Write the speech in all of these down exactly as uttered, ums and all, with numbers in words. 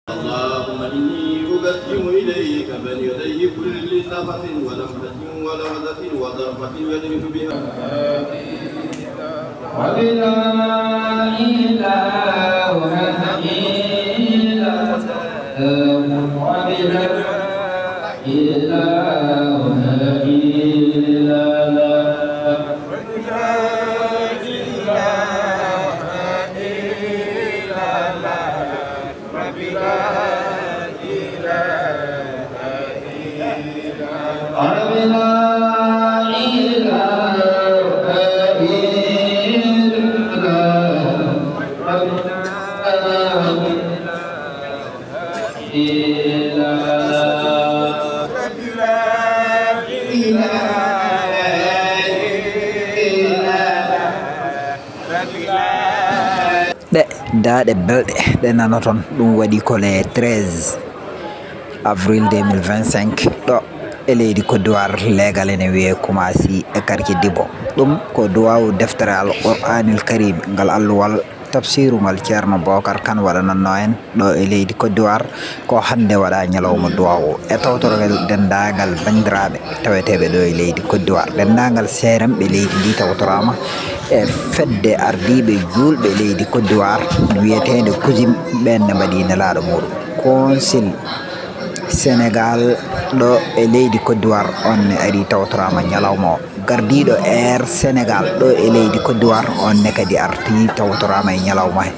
اللهم إني أقدم إليك بين يدي كل نفس ونفحة ولمزة وضربة يدرك بها. وبلا إله إلا الله، وبلا إله إلا الله. Ɗe daaɗe belɗe ɗe nanoton, ɗum waɗi ko le treize avril deux mille vingt-cinq, ɗo e leydi Côte d'Ivoire, leegal ene wiyee Koumassi e quartier Dibo. Ɗum ko duwaawu deftere Al Qur'anil Karim ngal, alluwal tafsiru ngal Ceerno Bookar Kan waɗanannoo en ɗo e leydi Côte d'Ivoire. Ko hannde waɗaa ñalawma duwaawu e tawtorgel denndaangal banndiraaɓe taweteeɓe ɗo e leydi Côte d'Ivoire. Denndaangal seeremɓe leydi ndi tawtoraama e fedde ardiiɓe juulɓe leydi Côte d'Ivoire wiyeteende COJIM, ɓeen ne mbaɗi nelaaɗo muɗum. Konsil Senegaal ɗo e leydi Côte d'Ivoire, oon ne ari tawtoraama ñalawma o. Gardiiɗo Air Senegaal ɗo e leydi Côte d'Ivoire, oon ne kadi arti tawtoraama e ñalawma he.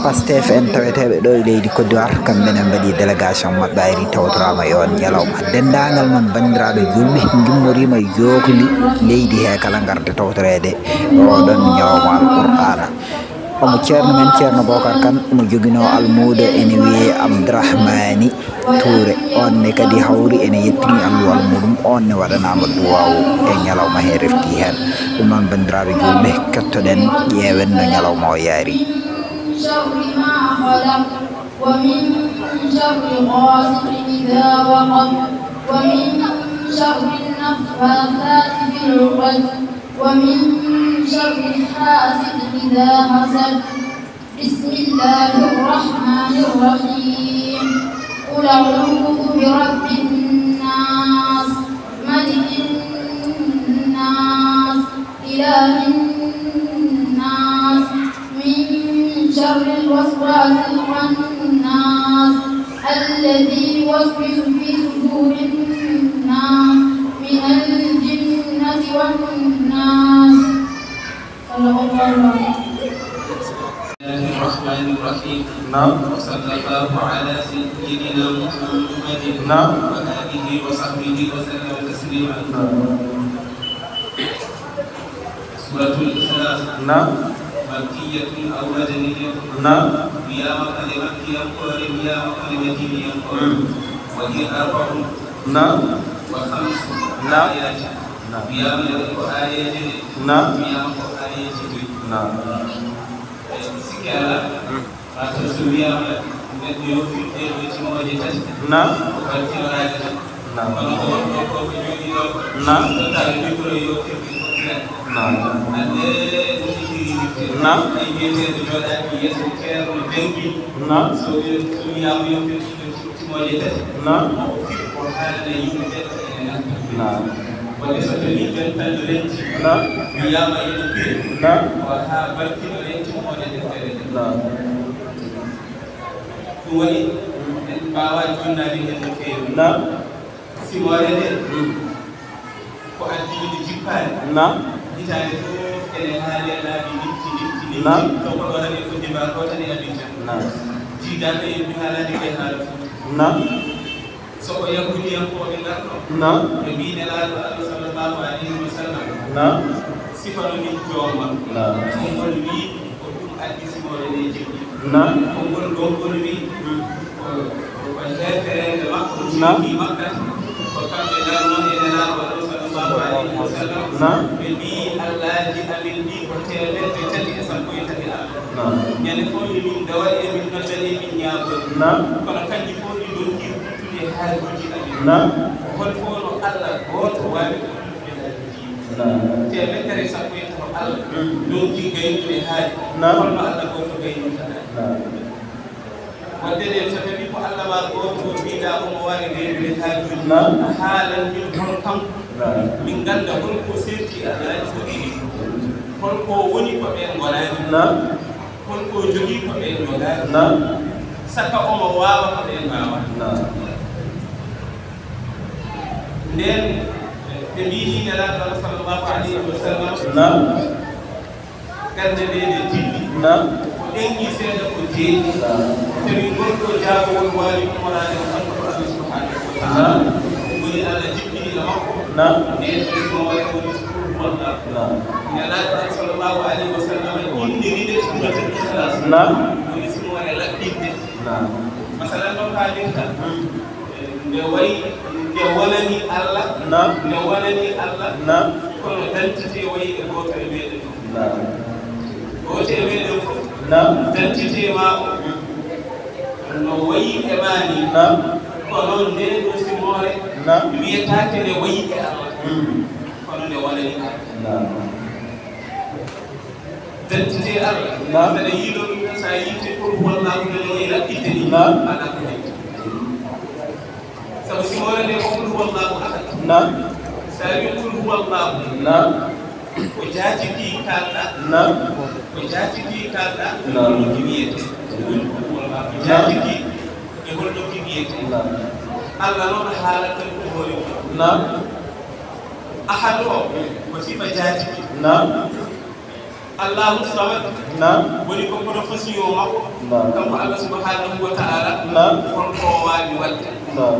Pastef en taweteeɓe ɗo e leydi Côte d'Ivoire, kamɓe ne mbaɗi délégation maɓɓe, ari tawtoraama e oon ñalawma. Denndaangal mon banndiraaɓe juulɓe, ngimmoriima jookli leydi he kala ngarde tawtoreede oɗon ñalawma Al Qur'aana. Omo ceerno men, Ceerno Bookar Kan, omo joginoo almuudo ene wiyee Abdourahmani Touré. Oon ne kadi hawri ene yettini alluwal muɗum, oon ne waɗanaama duwaawu e ñalawma he refti heen. Ɗum noon, banndiraaɓe juulɓe, kettoɗen, ƴeewen no ñalawma o yaari. من شر ما خلق، ومن شر غاسق إذا وقب، ومن شر النفاثات في العقد، ومن شر حاسد إذا حسد. بسم الله الرحمن الرحيم. قل أعوذ برب الناس، ملك الناس، إله الناس، من شر الوسواس الخناس، الذي يوسوس في صدور الناس، من الجنة والناس. صدق الله العظيم. بسم الله الرحمن الرحيم. نعم. وصلى الله على سيدنا محمد، نعم، وآله وصحبه وسلم تسليما. نعم. Suuratul Ixlaas. Naam. Makkiyatun aw madaniyatun. Naam. Wiyaama ko nde makkiyankoore, wiyaama ko nde madiiniyankoore. Mm. Wa hiya arba'un. Naam. Wa khamsu. Naam. Aayaatin. Naam. Wiyaama nde waɗi ko aayeeje ɗe. Naam. Wiyaama ko aayeeje joyi. Naam. E sikke alaa. Mm. Maa taw so wiyaama neɗɗo yo fir ɗee ɗoo timooje tati. Naam. Ko barkinoraaɗe tan. Naam. Kono ko wonɗo ko ko jooɗii ɗoo. Naam. So tawi micro yo fir ɗe fof fira. Naam. Hannde no fitiri yimɓe. Naam. Ay biyeteeɗo jooɗaaki yeeso ceerno janngi. Naam. So wi-, so wiyaama yo fir ɗee ɗoo timooje tati. Naam. Ko fir ko haalana yimɓe ɓe ko ene nafta. Naam. Wonde so tawii dental renti. Naam. Wiyaama ene fir. Naam. Ko haa barkino renti moode deftere nde. Naam. Ɗum waɗi en mbaawaa juutnaade heen no feewi. Naam. Simoore nde, ko addi nde jippaani. Naam. Hitaande fof ene haali e laabi limti, limti, limti. Naam. Taw ko ɗo tan en ko débat ko tan e Abidjan. Naam. Jiidaaka en mi haalaade kay haala fof. Naam. So ko yahuudiyankooɓe ngarno, naam, ɓe mbii Nelaaɗo Allah sallallahu alayhi wa sallam, naam, sifano min jooma. Naam. Konngol wii ko ɗum addi simoore nde jikki. Naam. Konngol, konngol wii, mm, ko, ko heefereede makko, naam, jikki Makka, ko kamɓe ngarno e Nelaaɗo Allah sallallahu alayhi wa sallam. Naam. Ɓe mbii Allaaji amin ɗi ko teemedde tati e sappo e tati Allah. Naam. Ñande fof ni min dawani e min noddani e min ñaagori. Naam. Kono kanji fof ni ndonki ruttude haajuuji amin. Naam. Hol fof no Allah gooto waawi ko ruttude haajuuji yimɓe? Naam. Teemedere e sappo e tato Allah, mm, ndonki gaynude haaji. Naam. Hol no Allah gooto gaynirta haaji? Naam. Wadde nden so tawi ko Allah Haajuuji. Naam. Haalan min hono kanko. Naam. Min ngannda hol ko serti alaaji ko ɗiɗi. Hol ko woni ko ɓeen ngonaani. Naam. Hol ko jogii ko ɓeen jogaani. Naam. Saka omo waawa ko ɓeen mbaawaa. Naam. Ndeen ɓe mbiyi Nelaaɗo Allah sallallahu alayhi wa sallam. Naam. Gannde nde nde dilli. Naam. Ko ɗenŋi seeɗa ko jeeɗi. Naam. Tawi ngol ɗo jaagowol waali ummoraade o kanko Allah subhanahu wa ta'ala. Naam. Woni Allah jippini e makko. Naam. Ndeen ɗo simo waɗa woni sukuru walla. Naam. Nelaaɗo Allah sallallahu alayhi wa sallam inniri nde suratul Ikhlas. Naam. Woni simo waɗa laɓɓinde. Naam. Masalan ɗo kaalirta. Hmm. Nde wayi, nde wonani Allah. Naam. Nde wonani Allah. Naam. Kono dentité wayi e gooto e meeɗen fof. Naam. Gooto e meeɗen fof. Naam. Dentité maa o no wayi e maa ni. Naam. Kono ndee ɗoo simoore. Naam. Wiyetaake nde wayi e Allah. Hmm. Kono nde wonani Allah. Naam. Dentité Allah. Naam. Saɗa yiiloo ɗum tan, so a yiiti qul huwallahu no wayi laɓɓitte ni. Naam. Alaa ko heɓi. Sabu simoore nde ko qul huwallahu ahad. Naam. So a wii qul huwallahu. Naam. Ko jaatigi kaalɗa. Naam. Ko jaatigi kaalɗa. Naam. Ko wiyete. Ko woni qul huwallahu. Ko jaatigi e holno ki wiyete. Naam. Allah noon haalata ɗum hoore mum. Naam. Ahad o ko sifa jaatigi. Naam. Allahu samad. Naam. Woni ko profession makko. Naam. Kanko Allah subhanahu wa ta'ala. Naam. Holko o waawi waɗde. Naam.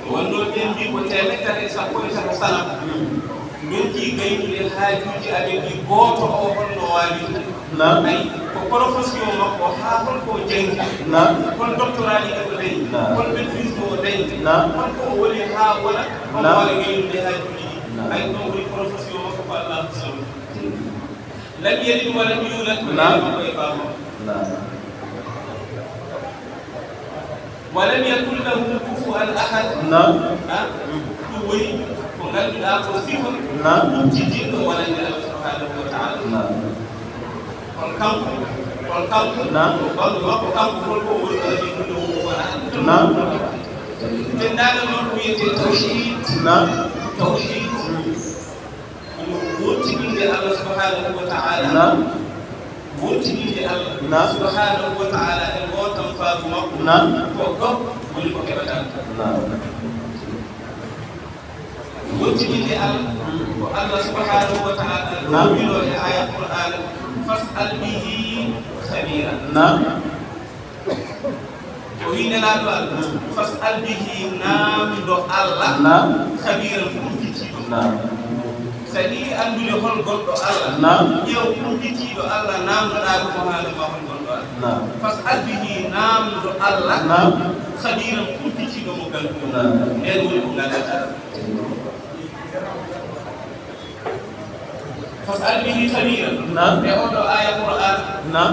Wonno ɓen mbi ko teemedere e sappo e tati sanam. Min ɗi gaynude haajuuji amen ɗi gooto o holno waawirta. Naam. Ay, ko profession makko, haa holko o janngi. Naam. Hol doctorat ɗi o dañi. Naam. Hol maîtrise o dañi. Naam. Holko o woni haa wona, omo Naam. waawi gaynude haajuuji ɗi. Naam. Ay, ɗum woni profession makko ko Allah subhanahu. Lam yalid wa lam yulad, ko Naam. neema ko e baaba. Naam. Wa lam yakun lahu kufuwan ahad. Naam. Ha? Ɗum woni ko ngannduɗaa ko sifa Naam. Ɓurtidiiɗo wonande Allah subhanahu wa ta'ala. Naam. Kono kanko, kono kanko, Naam. Ko ɓanndu makko kanko, holko o woni, wonande ɗum ɗo woni wona. Naam. Denndaangal noon ko wiyetee tawhid. Naam. Tawhid. Ɗum wontininde Allah subhanahu wa ta'ala. Naam. Wontininde Allah Naam. Subhanahu wa ta'ala e gootam faabu makko. Naam. Ko ɗo woni ko heɓata. Naam. Wontininde Allah ko Allah subhanahu wa ta'ala Naam. Wino e aya Qur'an, "Fas'al bihi khabira." Naam. O wi Nelaaɗo Allah, "Fas'al bihi, naamndo Allah, Naam. Khabiran, kumpitiiɗo." Naam. So a yiɗi anndude hol gonɗo Allah, Naam. Ƴeew kumpitiiɗo Allah, naamndoɗaa ɗum, o haala ma hol gonɗo Allah. Naam. "Fas'al bihi, naamndo Allah, Naam. Khabiran, kumpitiiɗo mo ngannduɗaa." Naam. Ndeen woni ko nganndataa. Fas'al bihi khabira. Naam. E oɗo aya Qur'an. Naam.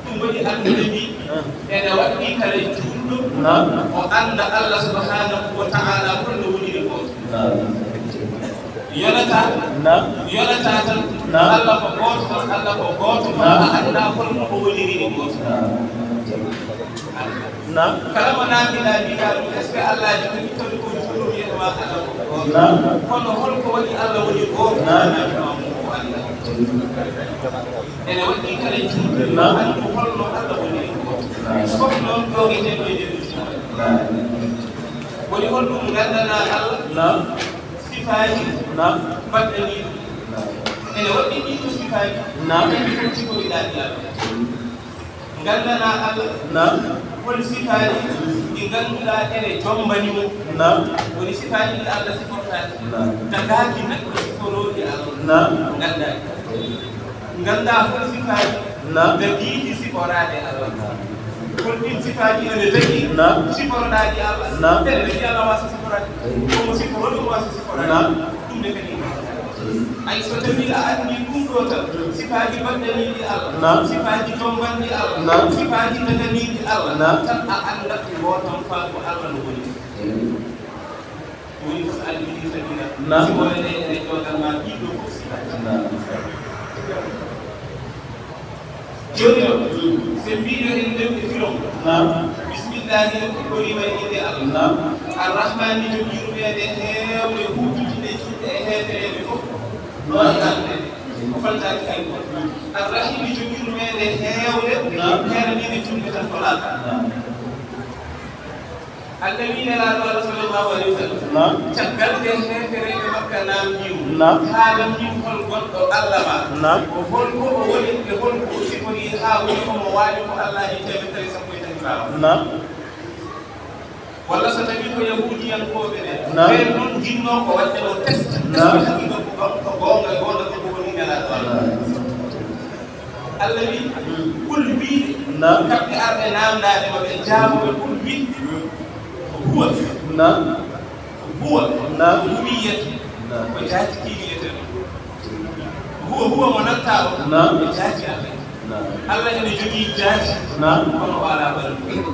Ɗum woni anndude mbi. Ah. Ene waɗɗii kala juulɗo. Naam. O annda Allah subhanahu wa ta'ala holno woniri gooto. Naam. Yonata. Naam. Yonata tan. Naam. Allah ko gooto, Allah ko gooto. Naam. A annda holno o woniri ni gooto. Naam. Naam. Kala mo naamndiɗaa, mbiɗaa ɗum, est-ce que Allaaji ko ittude ko juulɗo wiyata ma Allah ko gooto? Naam. Kono hol ko waɗi Allah woni gooto? Naam. Naamndiɗaa mo ko Allah. Ene waɗɗii kala juulɗo Naam. Anndu holno Allah woni gooto. Naam. Fof noon ƴoogetee ɗo e nder Islaam. Naam. Woni holɗum nganndanaa Allah? Naam. Sifaaji Naam. Baɗɗaniiɗi. Naam. Ene waɗɗii ɗiɗo sifaaji. Naam. Ɗi fof cikoriɗaa ɗi Allah. Nganndanaa Allah. Naam. Hol sifaaji ɗi ngannduɗaa ene jommbani mo? Naam. Woni sifaaji ɗi Allah sifortaaki. Naam. Tagaaki neɗɗo siforooɗi Allah. Naam. Nganndaaki. Nganndaa hol sifaaji Naam. Dagiiɗi siforaade Allah. Naam. Hol ɗiin sifaaji ene dagii Naam. Siforoɗaaɗi Allah? Naam. Ene dagii Allah waasa siforaade. Ko mo siforooɗo, mo waasa siforaade. Naam. Ɗum ne kadi. Ay, so tawii a anndii ɗum ɗo tan, sifaaji baɗɗaniiɗi Allah, Naam. Sifaaji jombanɗi Allah, Naam. Sifaaji daganiiɗi Allah, Naam. Tan a anndat ko gootam faa ko Allah no woni. Woni fas'al bihi khabira. Naam. Simoore nde ene jooɗan ma ɗiɗo fof sifaaji. Naam. Jooni noon, so en mbiino en ndewde firo. Naam. Bismillah. Bismillahi, en kuɓɓoriima e innde Allah. Naam. Arrahmani, jom yurmeende heewde, huuɓtitinde juulɓe e heefereeɓe fof. Ɗo e alɗe, o faltaaki hay gooto. Arrahimi, jom yurmeende heewde, naam, heeraniinde juulɓe tan folaaka. Naam. Annabi Nelaaɗo Allah sallallahu alayhi wa sallam. Naam. Caggal nde heefereeɓe Makka naamndii mo, naam, haa lamndii mo hol gonɗo Allah ma? Naam. Ko hol ko o woni e hol ko o sifori haa woni omo waawi ko Allah e teemedere sappo e tati mbaawa? Naam. Walla so tawii ko Yahuudiyankooɓe ɓe, naam, ɓeen noon njinnoo ko waɗde o test, naam, est-ce que haqiiqa ko kanko, ko goonga, goonga ko woni Nelaaɗo Allah? Naam. Allah wi, hmm, kul wi, naam, kamɓe arɓe naamndaade ma ɓe, jaaboɓe, kul wi, hmm, ko huwa, naam, ko huwa, naam, ko huwiyatu, naam, ko jaatigi wiyetee ɗum. Huwa, huwa mo nanta o, naam, ko jaati Allah. Naam. Allah ene jogii jaati, naam, kono o alaa ɓanndu.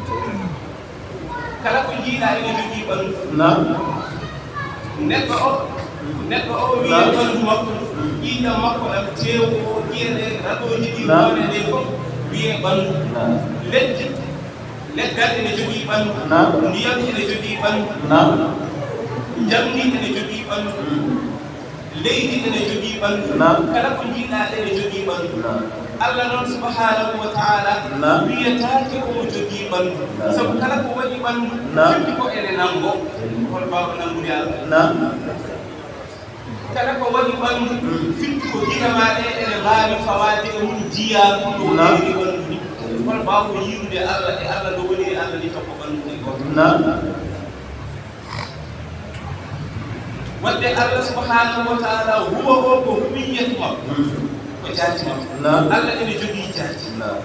Kala ko njiiɗaa ene jogii ɓanndu. Naam. Neɗɗo o, neɗɗo o wiyee, naam, ɓanndu makko, ƴiiƴam makko ɗam, teewu o, ƴiye ɗe, raɗooji ɗi, naam, noone ɗe fof wiyee ɓanndu. Naam. Leɗɗe, leggal ene jogii ɓanndu. Naam. Ndiyam ene jogii ɓanndu. Naam. Njamndi ene jogii ɓanndu. Mm. Leydi ene jogii ɓanndu. Naam. Kala ko njiiɗaa ene jogii ɓanndu. Naam. Allah noon subhanahu wa taala, naam, wiyetaake omo jogii ɓanndu. Naam. Sabu kala ko waɗi ɓanndu, naam, firti ko ene nanngo. Hol baawɗo nanngude Allah? Naam. Kala ko waɗi ɓanndu, mm, firti ko gite maa ɗe ene mbaawi fawaade e mum, njiyaa ɗum no, naam, woniri ɓanndu ni. Hol baawɗo yiirude Allah e Allah no woniri Allah ni, taw ko ɓanndu ni gooto? Naam. Waɗde Allah subhanahu wa taala, huwa o ko huwiyatu makko, ko jaati makko. Naam. Allah ene jogii jaati. Naam.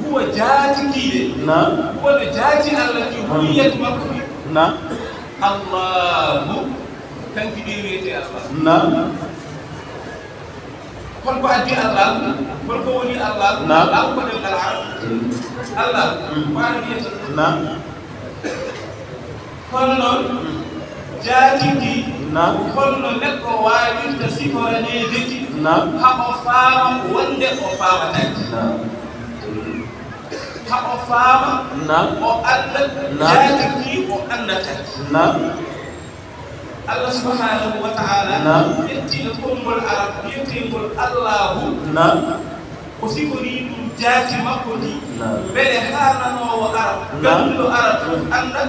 Huwa jaati kii de. Naam. Huwa no jaati Allah ki, naam, huwiyatu makko ki. Naam. Allahu, kanki de wiyetee Allah. Naam. Hol ko addi Allah? Hol ko woni Allah? Naam. Allah ko ɗemngal Arab. Allah, mm, ko Arab wiyata. Naam. Kono noon, jaatigi, naam, holno neɗɗo waawirta siforaneede ki, naam, haa o faama wonde o faamataaki? Naam. Haa o faama, naam, o annda, naam, jaatigi o anndataa ki. Naam. Allah subhanahu wa taala, naam, ƴetti e konngol Arab wiyeteengol Allahu. Naam. O siforii ɗum jaati makko ndi. Naam. Mbele haa nanoowo Arab, naam, gannduɗo Arab fof annda,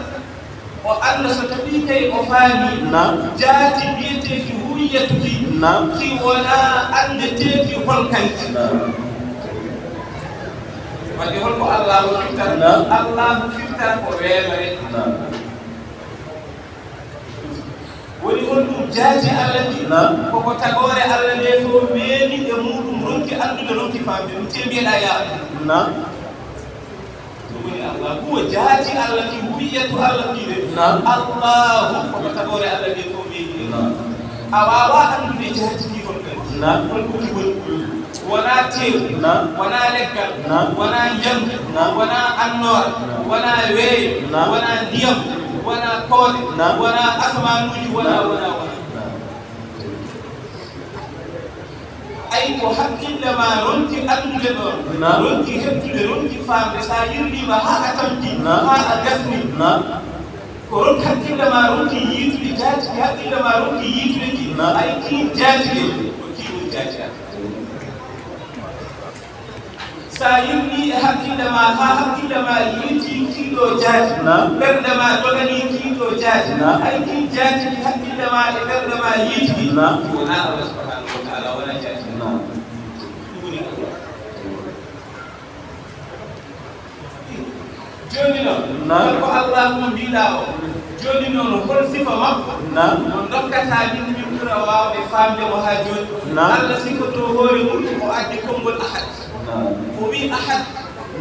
o annda so tawii kay o faamii, naam, jaati mbiyeteeki huwiyatu ki, naam, ki wonaa anndeteeki hol kayti. Naam. Wadde hol ko Allahu firtata? Naam. Allahu firtata ko weemre. Naam. Woni honɗum jaati Allah ɗi? Naam. Koko tagoore Allah nde fof meemi e muɗum, ronki anndude, ronki faamde, ɗum te mbiyeɗaa yaa Allah. Naam. Ɗum woni Allah. Huwa jaati Allah ki, huwiyatu Allah ki de. Naam. Allahu, koko tagoore Allah nde fof meemi. Naam. A waawaa anndude jaati ki hol kadi. Naam. Hol ko ki woni. Wonaa teewu, naam, wonaa leggal, naam, wonaa njamndi, naam, wonaa annoora, naam, wonaa weeyo, naam, wonaa ndiyam, wonaa koode, naam, wonaa asmaanuuji, wonaa, naam, wonaa, wonaa. Naam. Ay ko haqqille maa ronki anndude ɗoon, naam, ronki heɓtude, ronki faamde, so a yirliima haa a tampi, naam, haa a gasni. Naam. Ko ronki haqqille maa ronki yiitude jaati, haqqille maa ronki yiitude ki. Naam. Ay kii jaati de, ko kii woni jaati am. So a yimɗii e haqqille maa, haa haqqille maa yiitii kii ɗoo jaati, naam, ɓernde maa doganii kii ɗoo jaati, naam, hay kii jaati ki haqqille maa e ɓernde maa yiitii, naam, wonaa Allah subhanahu wa taala, wonaa jaati. Naam. Ɗum woni Allah. Jooni noon, naam, ko Allah mo mbiɗaa o. Jooni noon, hol sifa makko, naam, mo ndokkataa min, min ɓura waawde faamde mo haa jooni? Naam. Allah sifotoo hoore mum, o addi konngol ahad. Naam. O wiyi ahad.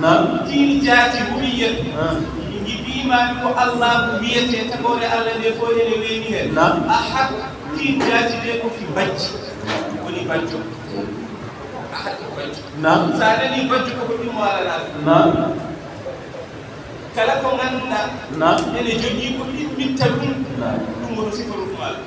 Naam. Kiin jaati huwiyya. Ah. Njiɗiima ko Allah ko wiyetee, tagoore Allah nde fof ene weeɓi heen. Naam. Ahad, kiin jaati nde ko ki bajji. Naam. Woni bajjo. Ahad ko bajjo. Naam. So a nanii bajjo ko ko ɗum waalanaaka. Naam. Kala ko ngannduɗaa, naam, ene jogii ko ɗimmitta ɗum, naam, ɗum woni sifa ɗum Allah.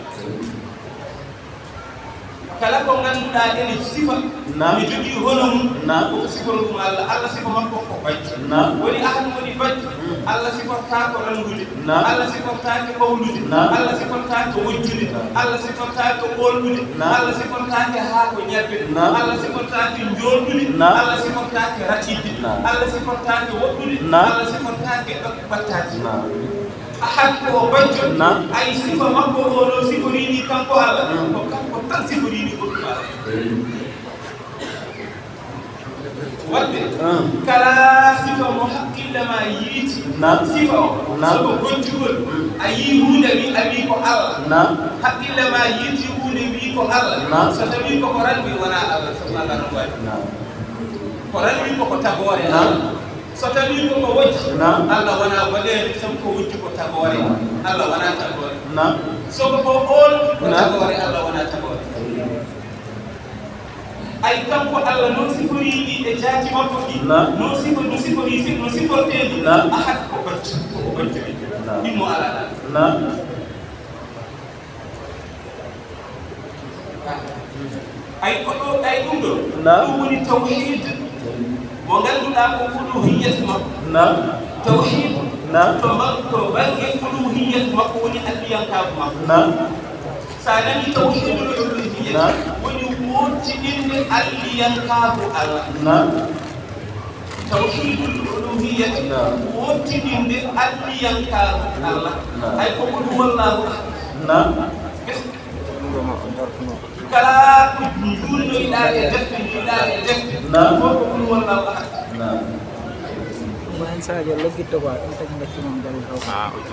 Kala ko ngannduɗaa ene sifa, naam, ene jogii hono mum, naam, ko sifa ɗum Allah. Allah sifa makko ko bajjo. Naam. Woni ahad woni bajjo. Mm. Allah sifortaako ranngude. Naam. Allah sifortaake ɓawlude. Naam. Allah sifortaake wojjude. Naam. Allah sifortaake ɓoolɗude. Naam. Allah sifortaake haako ñebbe. Naam. Allah sifortaake njoolɗude. Naam. Allah sifortaake raɗɗitde. Naam. Allah sifortaake woɗɗude. Naam. Allah sifortaake ɗo ɓattaade. Naam. Ahad ko o bajjo. Naam. Ay sifa makko o ɗoo siforii nii kanko Allah. Naam. Ko kanko tan siforii nii goɗɗum Allah. Wadde, ah, kala sifa mo haqqille ma yiiti, naam, sifa o, naam, soko gojjugol, a yii huunde wi, a wii ko Allah. Naam. Haqqille ma yiiti huunde wi ko Allah. Naam. So tawi koko ranndi wona Allah, so Allah ranndi. Naam. Ko ranndi koko tagoore, naam, Allah. So tawi koko wojji, naam, Allah wona boɗeejo, sabu ko wojji ko tagoore. Naam. Allah wona tagoore. Naam. So ko oon ko, naam, tagoore, Allah wona tagoore. Ay kanko Allah noon siforii ɗi e jaati makko ɗi. Naam. Noon sifo, no siforii si, no sifortee ɗi. Naam. Ahad ko baccu, ko o baccu ɓe. Naam. Ɗimmo alaa ɗaal. Naam. Ay ko ɗo, ay ɗum ɗo. Naam. Ɗum woni tawhiid mo ngannduɗaa ko uluhiyyat makko. Naam. Tawhiid. Naam. To ma-, to bannge uluhiyyat makko woni alliyankaaku makko. Naam. So a nanii tawhiidul uluhiyyati, naam, woni woottidinde alliyankaaku Allah. Naam. Tawhiidul uluhiyyati, naam, woottidinde alliyankaaku Allah. Naam. Ay ko qul huwallaahu ahad. Naam. Kala ko njuulnoyɗaa e defte, njiiɗaa e defte, naam, fof ko qul huwallaahu ahad. Naam. Ɗum ko heen Sadio loggitto quoi, ɗum tagi ngaccu noon galle taw. Ah, ok.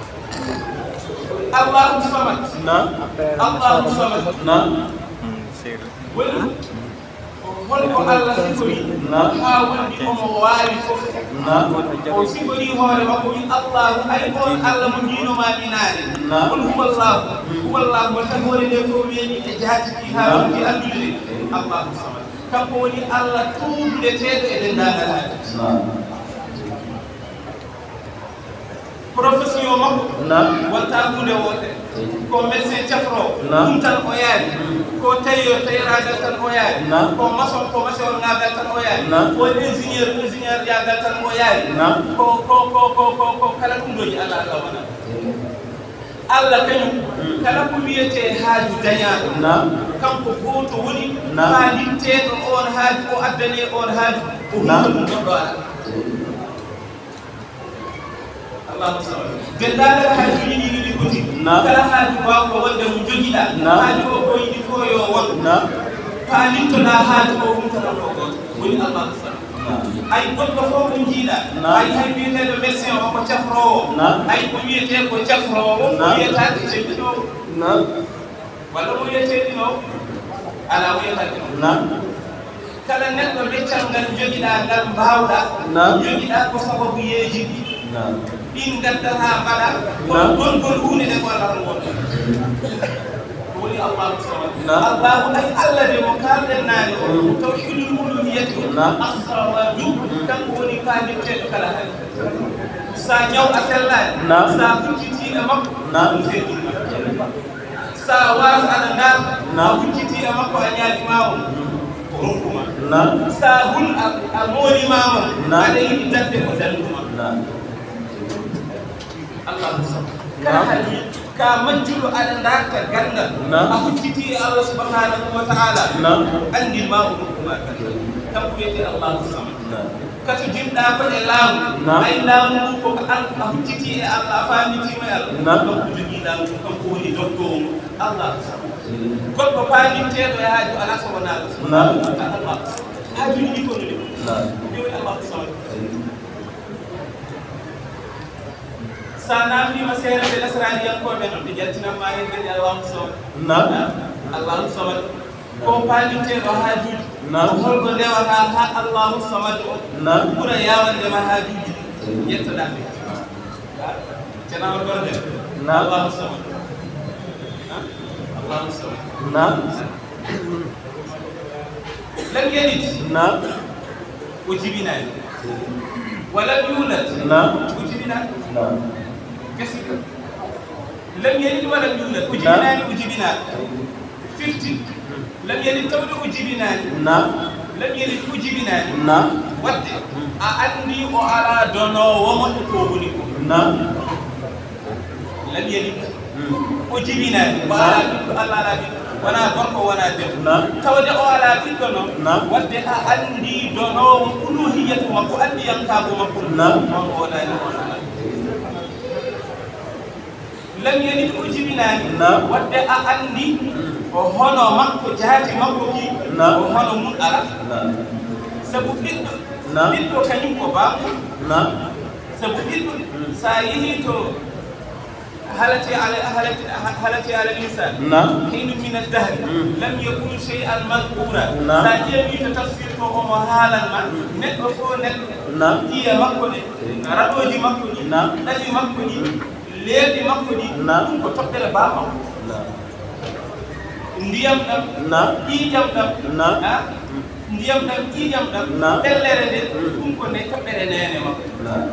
Allahu samad. Naam. Allahu samad. Naam. Hmm, sir. Woni, hol ko Allah sifori? Naam. Haa wonde omo waawi fof. Naam. O sifori hoore makko, wi Allahu, ay on Allah mo njiino ma mi naane. Naam. Qul huwallahu. Huwallahu mo tagoore nde fof weeɓi e jaati ɗi haa, naam, wonti anndude nde. Allahu samad. Kanko woni Allah tuuguleteeɗo e denndaangal haaji. Naam. Profession makko, naam, wonta huunde wootere. Ko médecin cafroowo, naam, ɗum tan o yaari. Ko tailleur, tailleur-aagal tan o yaari. Naam. Ko maçon, ko maçon-aagal tan o yaari. Naam. Ko ingénieur, ingénieur-aagal tan o yaari. Naam. Ko, ko, ko kala ɗum ɗooji Allah, Allah wonaa. Allah kañum, kala ko wiyetee haaju dañaaɗo, naam, kanko gooto woni, naam, faalirteeɗo oon haaju, o addanee oon haaju, o, naam, huuta ɗum goɗɗo alaa. Allahu samad. Denndaangal haajuuji ɗi no ɗi poti. Naam. Kala haaju baawɗo wonde mo njogiɗaa, naam, haaju o ko yiɗi fof yo won. Naam. Faalirtoɗaa haaju o, huutanam ko gooto. Woni Allahu samad. Naam. Ay goɗɗo fof mo njiiɗaa. Naam. Ay hay biyeteeɗo médecin o ko cafroowo. Naam. Ay ko wiyetee ko cafroowo, naam, ko wiyetaake cellitoowo. Naam. Walla mo wiyetee ɗino, alaa mo wiyetaake ɗum. Naam. Kala neɗɗo meccal ngal njogiɗaa ngal mbaawɗaa, naam, njogiɗaa ko sababuyeeji ɗi. Naam. Ɗin ngaddataa mbaɗa, naam, kon gongol huunde nde ko Allah tan wonno. Ko woni Allahu samad. Naam. Allahu ay Allah de mo kaalɗen naane o, mm, tawhiidul uluhiyyati o, naam, as-samadu, mm, kanko woni faalirteeɗo kala hay. Sa ñaw a sellaani, naam, sa huccitii e makko, naam, ɗum seedii ma. Sa waas aɗa ndaar, naam, a huccitii e makko a ñaagi ma o, mm, o rokku ma. Naam. Sa hul a, a moori ma o, naam, aɗa yiɗi dadde o danndu ma. Naam. Allahu samad. Kala, naam, haaji ka majjuɗo aɗa ndaarta ganndal. Naam. A huccitii e Allah subhanahu wa ta'ala. Naam. Anndin ma o ɗum ɗum a ganndal. Kanko wiyetee Allahu samad. Naam. Ka to jimɗaa ko e laamu. Naam. Ay laamu ngu ko ko an a huccitii e Allah, a faamitiima e Allah. Naam. Kanko jogii laamu ngu, kanko woni dottoowo ngu. Allahu samad. Mm. Goɗɗo faaminteeɗo e haaju alaa so wonaa Allah. Naam. Allahu samad. Haajuuji ɗi ko no ɗi. Naam. Ɗum woni Allahu samad. Mm. Sa naamniima seeɗa ɓe nasaraaniyankooɓe noon, ɓe jaltinan ma heen kadi Allahu samad. Naam. Allahu samad. Ko paalinteeɗo haajuuji. Naam. Ko holko ndewata haa Allahu samad o, naam, ɓura yaawande ma haajuuji ɗi. Yettoɗaa ɓe. Ceerno Amadou Baro Ndel. Naam. Allahu samad. Naam. Allahu samad. Naam. Lam yalid. Naam. O jibinaani. Wa lam yuulad. Naam. O jibinaani. Naam. Gasi. Lam yalid wa lam yuulad. O, naam, jibinaani, o jibinaani. Firti. Lam yalid tawde o jibinaani. Naam. Lam yalid o jibinaani. Naam. Waɗde a anndi o alaa donoowo mo e ko woni ko. Naam. Lam yalid. Hmm. O jibinaani. O alaa ɓiɗɗo, Allah alaa ɓiɗɗo. Wonaa gorko, wonaa debbo. Naam. Tawde o alaa ɓiɗɗo noon, naam, wadde a anndi donoowo uluhiyatu makko, anndi yankaagu makko. Naam. On o wonaani, on alaa. Lam yalid, o jibinaani. Naam. Wadde a anndi, hmm, o hono makko, jaati makko ki, naam, o hono mum alaa. Naam. Sabu ɓiɗɗo, naam, ɓiɗɗo kañum ko baaba. Naam. Sabu ɓiɗɗo, hmm, so a yehii to halati ala, halati, halati ala l-insaan. Naam. Hiinun mina d-dahri, hmm, lam yakun shay'an madhkuuraa. Naam. So a ƴeewii to tafsir to, omo haalan ma, hmm, neɗɗo fof neɗɗo, naam, ƴiye makko ɗe, raɗooji makko ɗi, naam, ɗaɗi makko ɗi, hmm, leeɓi makko ɗi, naam, ɗum ko toɓɓere baaba makko. Naam. Ndiyam ɗam, naam, ƴiiƴam ɗam, naam, ah, ndiyam ɗam, ƴiiƴam ɗam, naam, ɓellere nde, mm, ɗum ko nde toɓɓere neene makko. Naam.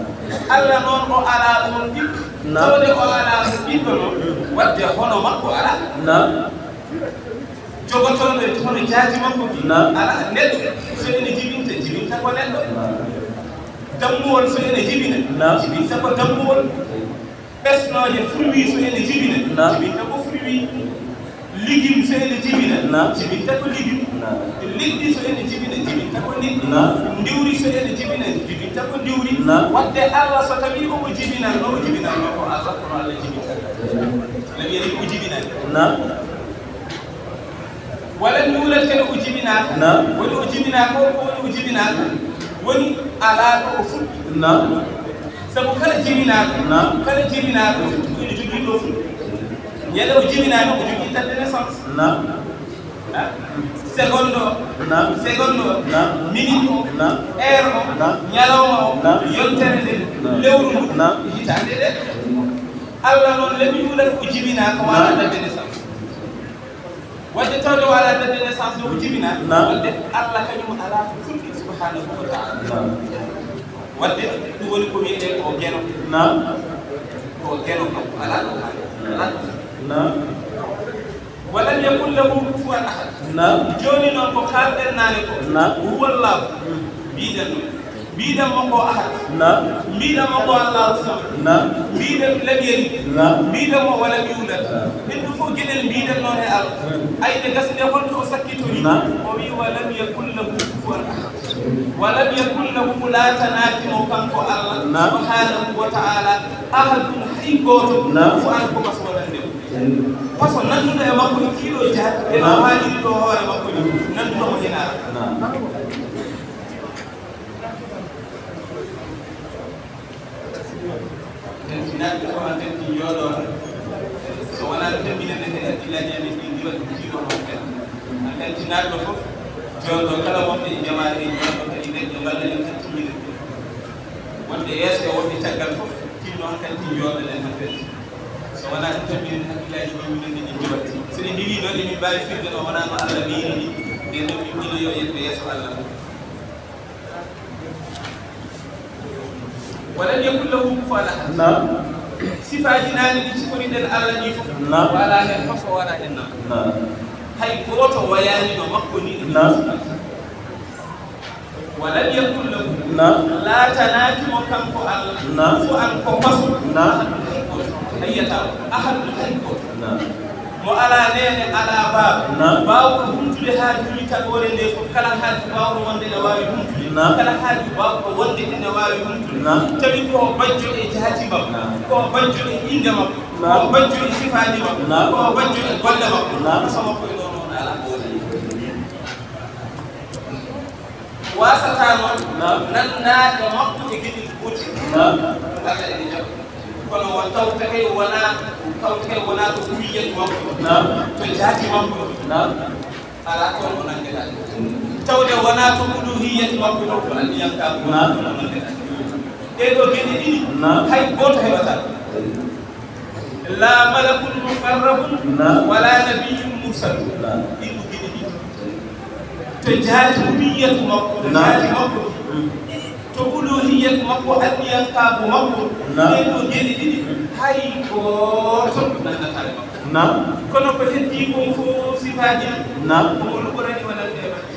Allah noon o alaa ɗoon ɓiɗɗo, naam, tawde o alaa ɗoon ɓiɗɗo noon, mm, wadde hono makko alaa. Naam. Jogotooɗo e hono jaati makko ki, naam, alaa. Neɗɗo so ene jibinta, jibinta ko neɗɗo. Naam. Dammuwol so ene jibina, naam, jibinta ko dammuwol. Ɓesnooje fruit so ene jibina, naam, jibinta ko fruit. Légume so ene jibina, naam, jibinta ko légume. Naam. Liɗɗi so ene jibina, jibinta ko liɗɗi. Naam. Ndiwri so ene jibina, jibinta ko ndiwri. Naam. Wadde Allah so tawii omo jibinatnoo, o jibinatnoo ko Allah, kono Allah jibintataa. Lam yalid, o jibinaani. Naam. Walam yuulad, kadi o jibinaaka. Naam. Woni o jibinaaka o, ko woni o jibinaaka? Woni alaa ɗo o fuɗɗi. Naam. Sabu kala jibinaaɗo, naam, kala jibinaaɗo, surtout ko ene jogii ɗo fuɗɗi. Ñande o jibinaaka, o jogii date de naissance. Naam. Ah, seconde o, naam, seconde o, naam, minute o, naam, heure o, naam, ñalawma o, naam, yontere nde, naam, lewru ndu, naam, hitaande nde. Allah noon, lam yuulad, o jibinaaka, o alaa, naam, date de naissance. Wadde tawde o alaa date de naissance, o jibinaa. Naam. Wadde Allah kañum alaa ko fuɗɗi, subhaanahu wa taala. Naam. Wadde ɗum woni ko wiyetee ko geno. Naam. Ko geno kam, alaa ɗo haali. Alaa ɗo fuɗɗi. Naam. Walam yakun lahu kufuwan ahad. Naam. Jooni noon ko kaalɗen naane ko. Naam. Huwallaahu. Mm. Mbiɗen noon. Mbiɗen mo ko Ahad. Naam. Mbiɗen mo ko Allahu Samad. Naam. Mbiɗen lam yalid. Naam. Mbiɗen mo walam yuulad. Naam. Min ɗum fof geɗel mbiɗen noon e Allah. Hmm. Ay nde gasnde holto o sakkitori? Naam. O wi walam yakun lahu kufuwan ahad. Walam yakun lahu, laatanaaki mo kanko Allah, naam, subhaanahu wa taala, ahadun, hay gooto, naam, kufuwan ko paso wonande mo. Hmm. Paso nanduɗo e makko e kiilo jaati, e no, naam, haaliri ɗo hoore makko ni, nanduɗo mo hinaara. Naam. Tantinaɓe fof, an kanti jooɗo. So wonaa tembinande kadi hakkillaaji amen ɗi ndiwa ɗum jiiɗo ɗon kadi. An kantinaaɗo fof jooɗo, kala wonɓe e jamaare e jooɗo kadi, nden ɓe mballa en kantinire. Wonɓe yeeso e wonɓe caggal fof, tinno an kanti jooɗo ɗen han kadi. So wonaa ɗum tambinande hakkillaaji ɗi minen ɗi ndiwa. So ɗi ndiwi noon, emin mbaawi firde no wonaa no Allah wiiri ni. Nden noon min mbino yo yetto yeeso Allah. Walam yakun lahu kufuwan ahad. Naam. Sifaaji naane ɗi ciforiɗen Allah ɗi fof. Naam. Wala heen paso, wala heen naam. Naam. Hay gooto wayaani no makko ni. Naam. Walam yakun lahu. Naam. Laatanaaki mo kanko Allah. Naam. Kufuwan ko paso. Naam. Ahadun hay gooto. Ahadun hay gooto. Naam. Mo alaa neene, alaa baaba. Naam. Baawɗo humtude haajuuji tagoore nde fof, kala haaju baawɗo wonde ene waawi humtude. Naam. Kala haaju baawɗo wonde ene waawi humtude. Naam. Tawi ko bajjo e jaati makko. Naam. Ko bajjo e innde makko. Naam. Ko bajjo e sifaaji makko. Naam. Ko bajjo e golle makko. Naam. Paso makko e ɗo noon alaa ko woni. Waasata noon, naam, nannaade makko e geɗel gootel. Naam. Allah ene jaɓa. Kono o tawta kay wonaa, tawta kay wonaa to ɓuriyat makko. Naam. To jaati makko. Naam. Alaa toon o nanngetaa. Tawde wonaa to uluhiyat makko, to ko anniyankaaku, naam, toon o nanngetaa. Ɗee ɗoo geɗe ɗiɗi, naam, hay gooto heɓataa. La malakun muqarrabun, naam, wala nabiyyun mursal. Naam. Ɗiɗo geɗe ɗiɗi. To jaati uluhiyatu makko, to, naam, jaati makko, mm, to uluhiyatu makko, anniyankaaku makko, naam, ɗee ɗoo geɗe ɗiɗi, hay gooto nanngataa e makko. Naam. Kono ko heddii kon fof sifaaji ɗi, naam, ko mo luɓorani wonande e makko.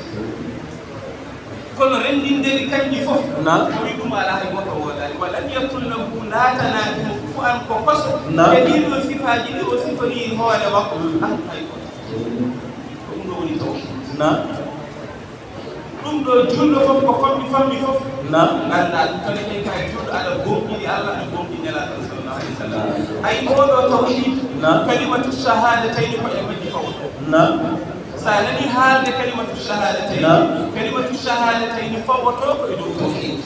Kono renndinde ɗi kanji fof, na, o wi ɗum alaa hay gooto woodaani. Wa lam yakun lahu, laatanaaki mo, kufuwan ko koso. Na. E ɗii ɗoo sifaaji ɗi o sifori hoore makko, mm, alaa hay gooto. Ko ɗum ɗoo woni tawhiid. Na. Ɗum ɗoo juulɗo fof ko fammi fammi fof. Na. Nganndaa ɗum kadi, ɓen kay juulɗo aɗa gomɗini Allah, aɗa gomɗini Nelaaɗo sallallahu alayhi wa sallam. Ay, oo ɗoo tawhiid, na, kalimatu shahadatayni ko e majji fawto. Na. So a nanii haalde kalimatu shahadatayni, na, kalimatu shahadatayni fawotoo ko e dow tawhiid.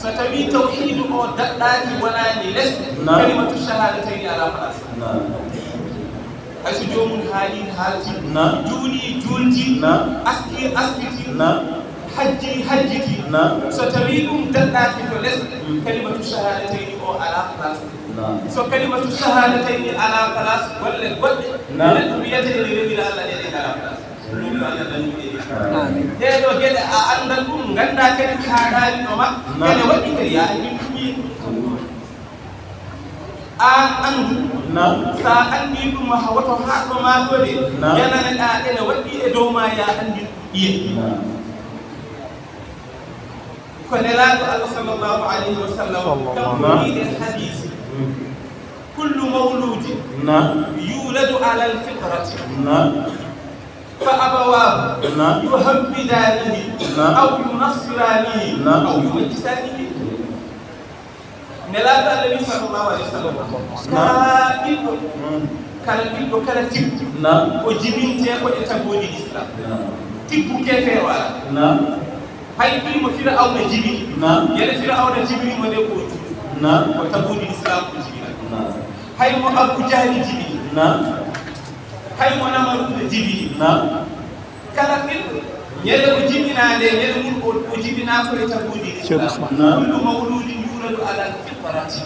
So tawii tawhiidu o daɗɗaaki, wonaani les, na, kalimatu shahadatayni alaa place. Na. Hay so joomum haalii haalti, na, juulii juulti, na, askii askiti, na, hajjii hajjiti, na, so tawii ɗum daɗɗaaki to les, mm, kalimatu shahadatayni o alaa place. Na. So kalimatu shahadatayni alaa place, golle goɗɗe, na, neɗɗo wiyata ene rewira Allah, ɗe ɗe ngalaa place. Ɗum ko Allah dañi ɗe. Amin. Ɗee ɗoo geɗe a anndan ɗum, nganndaa kadi haaɗaani ɗo ma, na, ene waɗi kadi, yaa anndi ɗum ɗi. Aan anndu. Na. So a anndii ɗum, ha woto haaɗ ɗo ma ɗoo de, na, yananeɗaa ene waɗi e dow ma, yaa anndi ɗum ɗi. Na. Ko Nelaaɗo Allah sallallahu alayhi wa sallam, sallallahu, kanko, na, wiyi e hadiisi, mm, kullu mawludin, na, yuladu ala al-fitrati, na, fa abawaahu, na, yuhawwidaanihi, na, aw yunassiraanihi, na, aw yumajjisaanihi. Nelaaɗo Allah wi sallallahu alayhi wa sallam, na, kala ɓiɗɗo, mm, kala ɓiɗɗo, kala tiggu, na, o jibintee ko e tagooji Lislaam. Na. Tiggu keefeero alaa. Na. Hay ɗi mo Firawna jibini. Na. Yele Firawna jibini mo nde ko o juulɗo. Na. Ko tagooji Lislaam o jibinaa. Na. Hay mo Abu Jahli jibini. Na. Hay mo Namaruuda jibini. Na. Kala ɓiɗɗo, ñande o jibinaa nde, ñande mum o, o jibinaa ko e tagooji Lislaam. Ceerno Usmaan. Na. Kullu mawludin yuladu ala al-fitrati.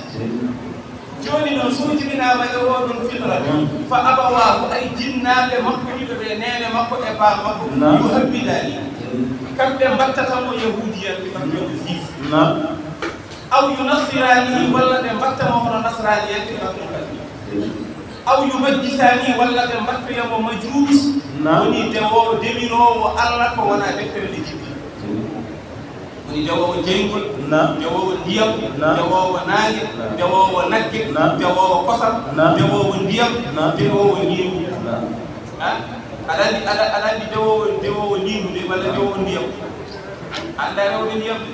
Jooni noon, so o jibinaama e oo ɗoon fitra, mm, fa abawaahu, ay jinnaaɓe makko ɗiɗo ɓe, neene makko e baa makko, na, yuhawwidaanihi. Kamɓe mbattata mo yahuudiyanke, mbattata mo juif. Na. Aw yunassiraanihi, walla ɓe mbatta mo hono nasraaniyanke, mbatta mo kadi. Aw yumajjisaanihi, walla ɓe mbatta mo majuus, na, woni dewoowo, demiroowo Allah ko wonaa deftere nde jibini. Woni dewoowo jeyngol, na, dewoowo ndiyam, na, dewoowo naange, na, dewoowo nagge, na, dewoowo kosam, na, dewoowo ndiyam, na, dewoowo niiwu. Na. Ha? Aɗa anndi, aɗa, aɗa anndi dewoowo, dewoowo niiwu de, walla dewoowo ndiyam? Anndaa rewɓe ndiyam de.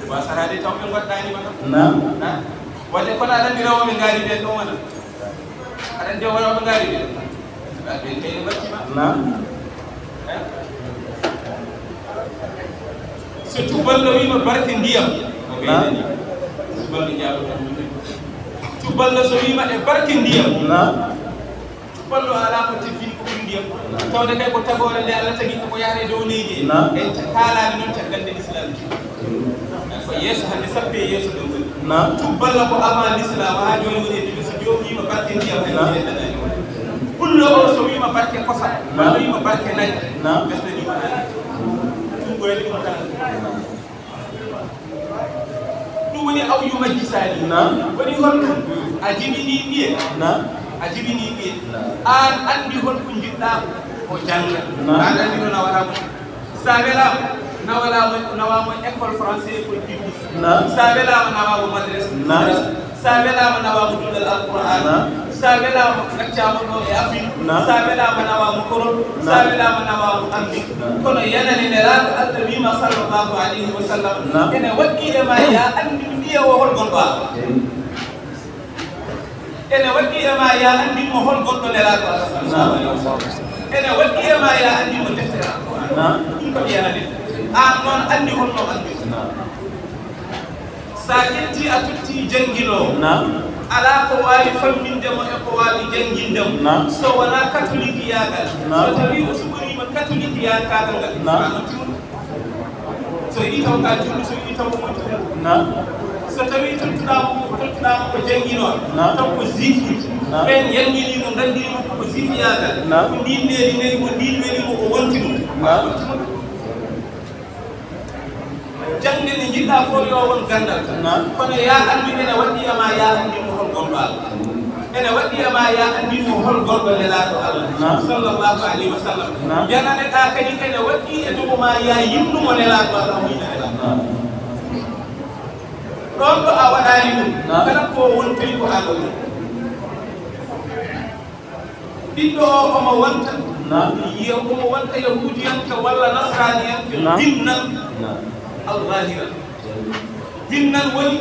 Wa saraade taw ɓe ngoddaani ma kam. Na. Na. Wadde kono aɗa anndi rewooɓe ngaari ɓe ɗum wona. Aɗa anndi o wona ko ngaari ɓe. Ɓe kay ne mbatti ma. Na. Eh? So cuballo wiima barke ndiyam. Ko, na, ɓeydani. Cuballo jaabo tan. Cuballo so wiima e barke ndiyam. Na. Cuballo alaa ko teddini ko ɓuri ndiyam. Tawde kay ko tagoore nde Allah tagi ko, ko yahata e dow leydi en. Na. En kaalaani noon caggal nde Lislaam jibini. Ko yeeso hannde, sappe yeeso ɗo woni. Na. Cuballo ko avant Lislaam, haa jooni woni e duɗe. So joom wiima barke ndiyam, hay, na, ɗum heddanaani. Pullo o so wiima barke kosam, na, walla wiima barke nayi, na, ɓesdanii ko nayi. Ɗum ɓurani ɗum kala. Ɗum woni aw yumajjisaanihi. Na. Woni honɗum? A jibinii ɓiye. Na. A jibinii ɓiye. Na. Aan anndi hol ko njiɗɗaa o jannga. Na. Aan anndi no nawata mo. So a welaama, nawalaa mo, nawaa mo école français, école publique. Na. So a welaama, nawaa mo madrasa, na, madrasa. So a welaama, nawaa mo duɗal Alqur'aana. Na. So a welaama, ngaccaa mo ɗo e Afrik. Na. So a welaama, nawaa mo Europe. So a, na, welaama, nawaa mo Amrik. Na. Kono yanani Nelaaɗo Allah wiima, sallallahu alayhi wa sallam, na, ene waɗɗii e ma, yaa anndin ɓiye o hol gonɗo Allah. Ene waɗɗii e ma, yaa anndin mo hol gonɗo Nelaaɗo Allah, sallallahu alayhi wa sallam. Ene waɗɗii e ma, yaa anndin mo deftere Alqur'aana. Na. Ɗum ko yanani. Aan noon anndi hol no anndi. Na. So a ƴettii, a tottii jannginoowo, na, alaa ko waawi famminde mo e ko waawi jannginde mo, na, so wonaa katolikiyaagal. Na. So tawii o suɓoriima katolikiyankaagal ngal, na, a nottii mo. So yii taw ka juulɗo, so yii taw ko juulɗo. Na. So tawii tottuɗaa mo, tottuɗaa mo ko jannginooɓe, na, taw ko juifuuji. Na. Ɓeen yannginii mo, nganndinii mo ko juifiyaagal. Na. Ko ndiin leydi neli mo, ndiin weli mo, o wonti ɗum. Na. A nottii mo. Jaŋde nde njiɗɗaa fof yo won ganndal. Na. Kono yaa anndu ene waɗɗii e ma, yaa anndin mo hol gonɗo Allah. Ene waɗɗii e ma ya anndin mo hol gorɗo Nelaaɗo Allah, Naam. Sallallahu alayhi wa sallam. Naam. Janane ɗa kadi ene waɗɗii e dow ma ya yinnu mo Nelaaɗo Allah, mo yiɗa Nelaaɗo. Naam. Ɗon ɗo a waɗaali ɗum, Naam. Kala ko woni tawi ko an o woni. Ɓiɗɗo o omo wonta, Naam. Yew omo wonta yahuudiyanke walla nasraaniyanke, Naam. Dinnal Naam. Al-Zahira. Dinnal woni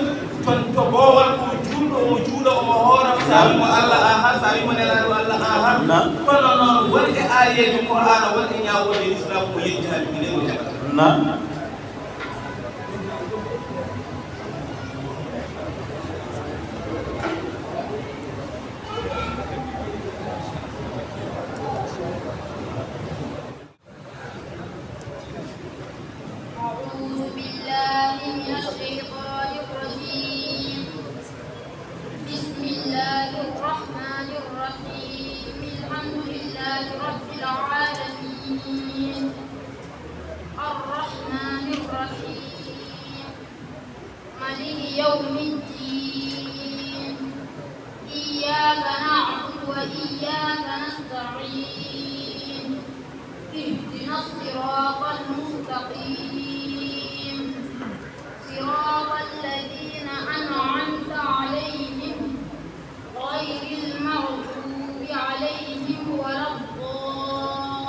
ton to boowal ko juulɗo, omo juula, omo hoora, so a wimo Allah, aha, so a wimo Nelaaɗo Allah, aha. Naam. Kono noon woni e aayeejo Qur'aana, woni e ñaawoore Islaam ko yejjaani, minen o jaɓata. Naam. أعوذ بالله من الشيطان الرجيم. بسم الله الرحمن الرحيم. الحمد لله رب العالمين. الرحمن الرحيم. مالك يوم الدين. إياك نعبد وإياك نستعين. اهدنا الصراط المستقيم. صراط الذين أنعمت عليهم غير المغضوب عليهم ولا الضالين.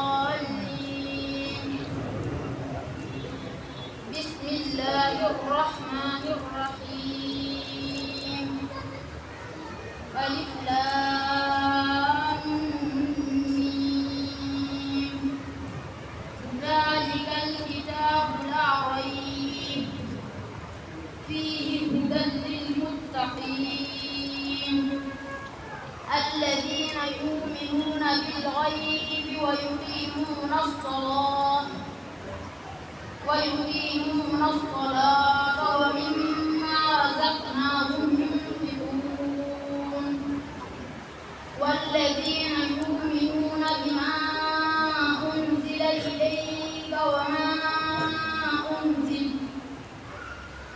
بسم الله الرحمن الرحيم. ألف لام ميم. ذلك الكتاب لا ريب فيه هدى للمتقين الذين يؤمنون بالغيب ويقيمون الصلاة ويقيمون الصلاة ومما رزقناهم ينفقون والذين يؤمنون بما أنزل إليك وما أنزل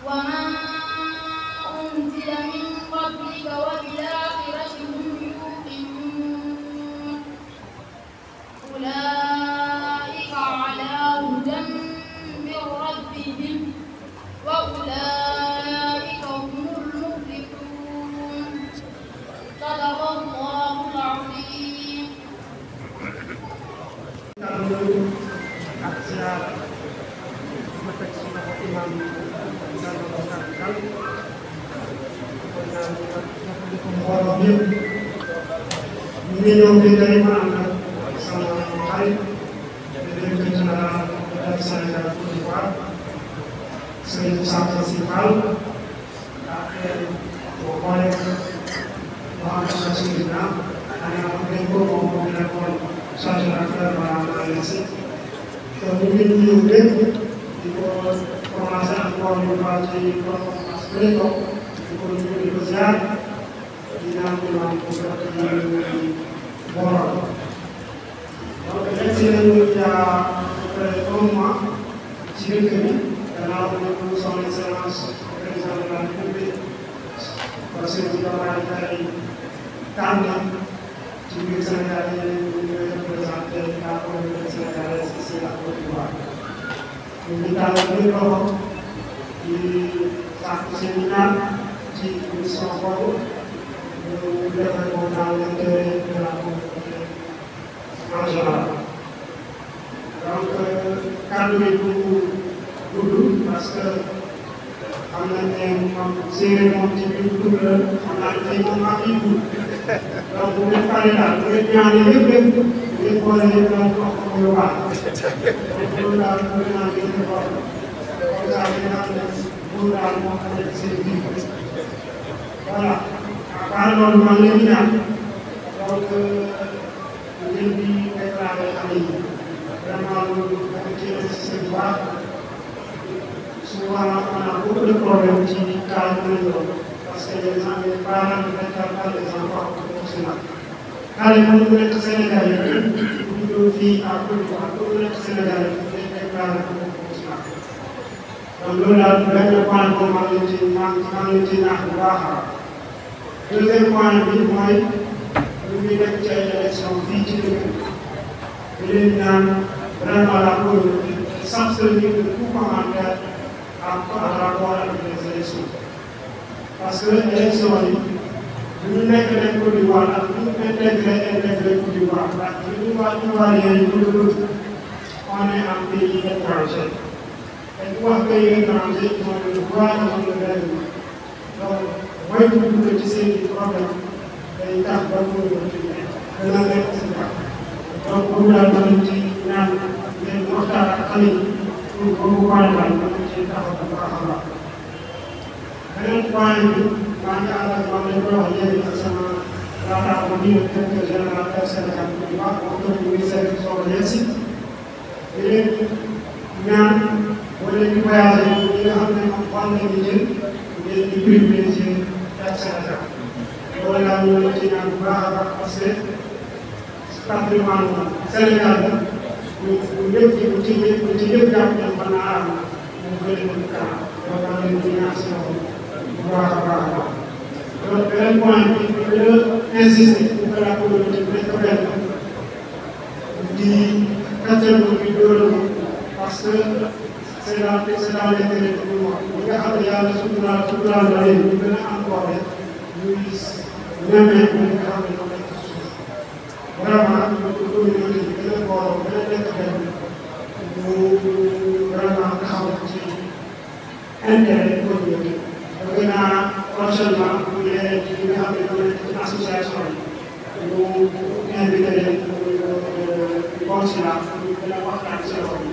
وما أنزل من قبلك وبالآخرة هم يوقنون أولئك على هدى من ربهم وأولئك هم المفلحون. صدق الله العظيم. Mbooloo mi yëpp, ñu ngi ñëw di tey ma ànd ak sama xarit, le directeur général de la Sénégal Côte d'Ivoire, Serigne Moussa Sy Fall, ak, euh, bon, collègue Mohamed Bachir Niang, xanaa ko dañ ko moom moo fi nekkoon chargé d'affaires à l'A N S I. Te ñu ngi nuyu ñëpp, di ko commencé encore une fois ci borom as bu ne ko, di ko nuyu, di ko ziar, di ñaan Imaam bu jot ci borom. Donc, yegg si nañu il y a à peu près un mois ci dëkk bi, gannaaw bi ñu son Excellence le Président de la République, Bassirou Diomaye Faye, tànn ci biir Sénégal yi ñu ngi représenté la communauté sénégalaise ici à Côte d'Ivoire. Ñu ngi tànn biir loxo di sàkku seen i ñaan ci mission boobu, ñu defee ko dans l'intérêt de la communauté en général. Donc, euh, kàddu gi du gudd parce que xam nañ ne moom séeréer moom ci biir tur la, xam naa ne tey moom maa ngi gudd. Donc, bu ngeen paree daal, bu ngeen ñaanee yëpp rek, bu ngeen boole yëpp daal, wax ko mu yóbbaale. Donc, loolu daal, vraiment, ngeen di wax. Comme ça, ngeen xam ne loolu daal moo nekk seen biir. Voilà. À part loolu, maa ngi leen di ñaan. Donc, euh, ñu leen di déclaré xale yi. Vraiment, loolu dafa ci insisté bu baax. Souvent, on a beaucoup de problèmes ci cas yu mel noonu. Parce que les gens, les parents ne préparent pas les enfants au professionnel. Xale bu mu nekk Sénégal yi, bu juddoo fii à Côte d'Ivoire, bu mu nekk Sénégal yi, day déclaré au professionnel. Donc, loolu daal benn point boobu maa ngi leen ci, maa ngi, maa ngi leen ci ñaax bu baax a baax. Deuxième point bi mooy lu ñuy nekk ci ay élection fii ci dëkk bi. Di leen ñaan vraiment la communauté s'abstenir de tout commentaire en rapport avec les élections. Parce que élection yi, bu ñu nekk rek Côte d'Ivoire ak bu ñu intégré intégré Côte d'Ivoire ak bu ñu waa Ivoirien yi ñu dugg, on est en pays étranger. Te ku wax pays étranger, ils ont le droit, ils ont le règlement. Donc, mooy bu dugg ci seen i problème, day tax ba mu gën a nekk si baax. Donc, moom daal, ma leen ci ñaan ngeen waxtaan ak xale yi pour ba mu baax daal, ma leen ci taxaw bu baax a baax. Beneen point bi, maa ngi ànd ak moom lañ ko wax léegi ak sama naataango bi, le directeur général Air Sénégal, bu baax, moom tamit mu ngi service boobu yegg si. Di leen ñaan, boo leen di voyagé, ñi nga xam ne moom fan la ñu jël, ngeen di privilégié Air Sénégal. Loolu daal ñu ngi ci ñaan bu baax a baax, parce que patrimoine Sénégal la, ñu, ñu ñëpp ci, ñu ci ñëpp, ñu ci ñëpp jàpp ne mën naa am, ñu gën a jëm kanam. Loolu daal leen di ñaan si loxo bu baax a baax a baax. Donc, beneen point bi, ñu gën a insister pour que la communauté bi nekk benn, di fàttaliku bi doole ko, parce que c'est dans, c'est dans l'intérêt de tout le monde. Ñi nga xam ne Yàlla suturaal, suturaal na leen, ñu gën a am doole, ñuy nemmeeku ñi nga xam ne ñoo nekk ci suuf. Vraiment, ñu ko communauté bi gën a booloo, gën a nekk benn, ñu vraiment taxaw ci intérêt communauté. Bëgg naa prochainement, bu dee ñi nga xam ne ñoo nekk ci association yi, ñu invité leen, ñu, ñu consulat, ñu gën a waxtaan ci loolu.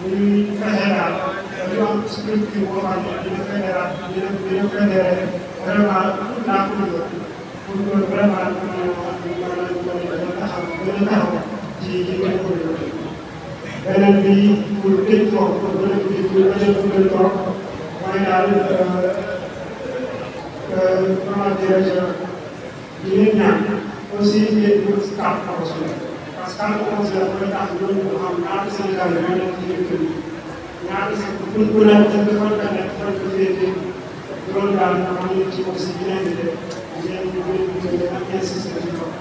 Ñu fexe daal, ba ñu am structure boo xam ne dina fédéral, dina, dina fédéré vraiment toute la communauté. Pour que vraiment ñu mën a, ñu mën a, ñu mën a taxaw, gën a taxaw ci, ci côté boobu. Beneen bi, pour tëj foofu, pour beneen bi, pour bañ a guddal trop, mooy daal, euh, euh, comment dirais-je, di leen ñaan aussi ngeen ñëw si cadre professionnel. Parce que cadre professionnel mooy tax ñoom ñu xam ñaata Sénégal yi ñoo nekk ci dëkk bi. Ñaata sax buñ ko laaj, dañ ko mën a nekk, dañ ko féete. Loolu daal, maa ngi ci aussi di invité. Ngeen, ngeen, ngeen ak insister ci loolu.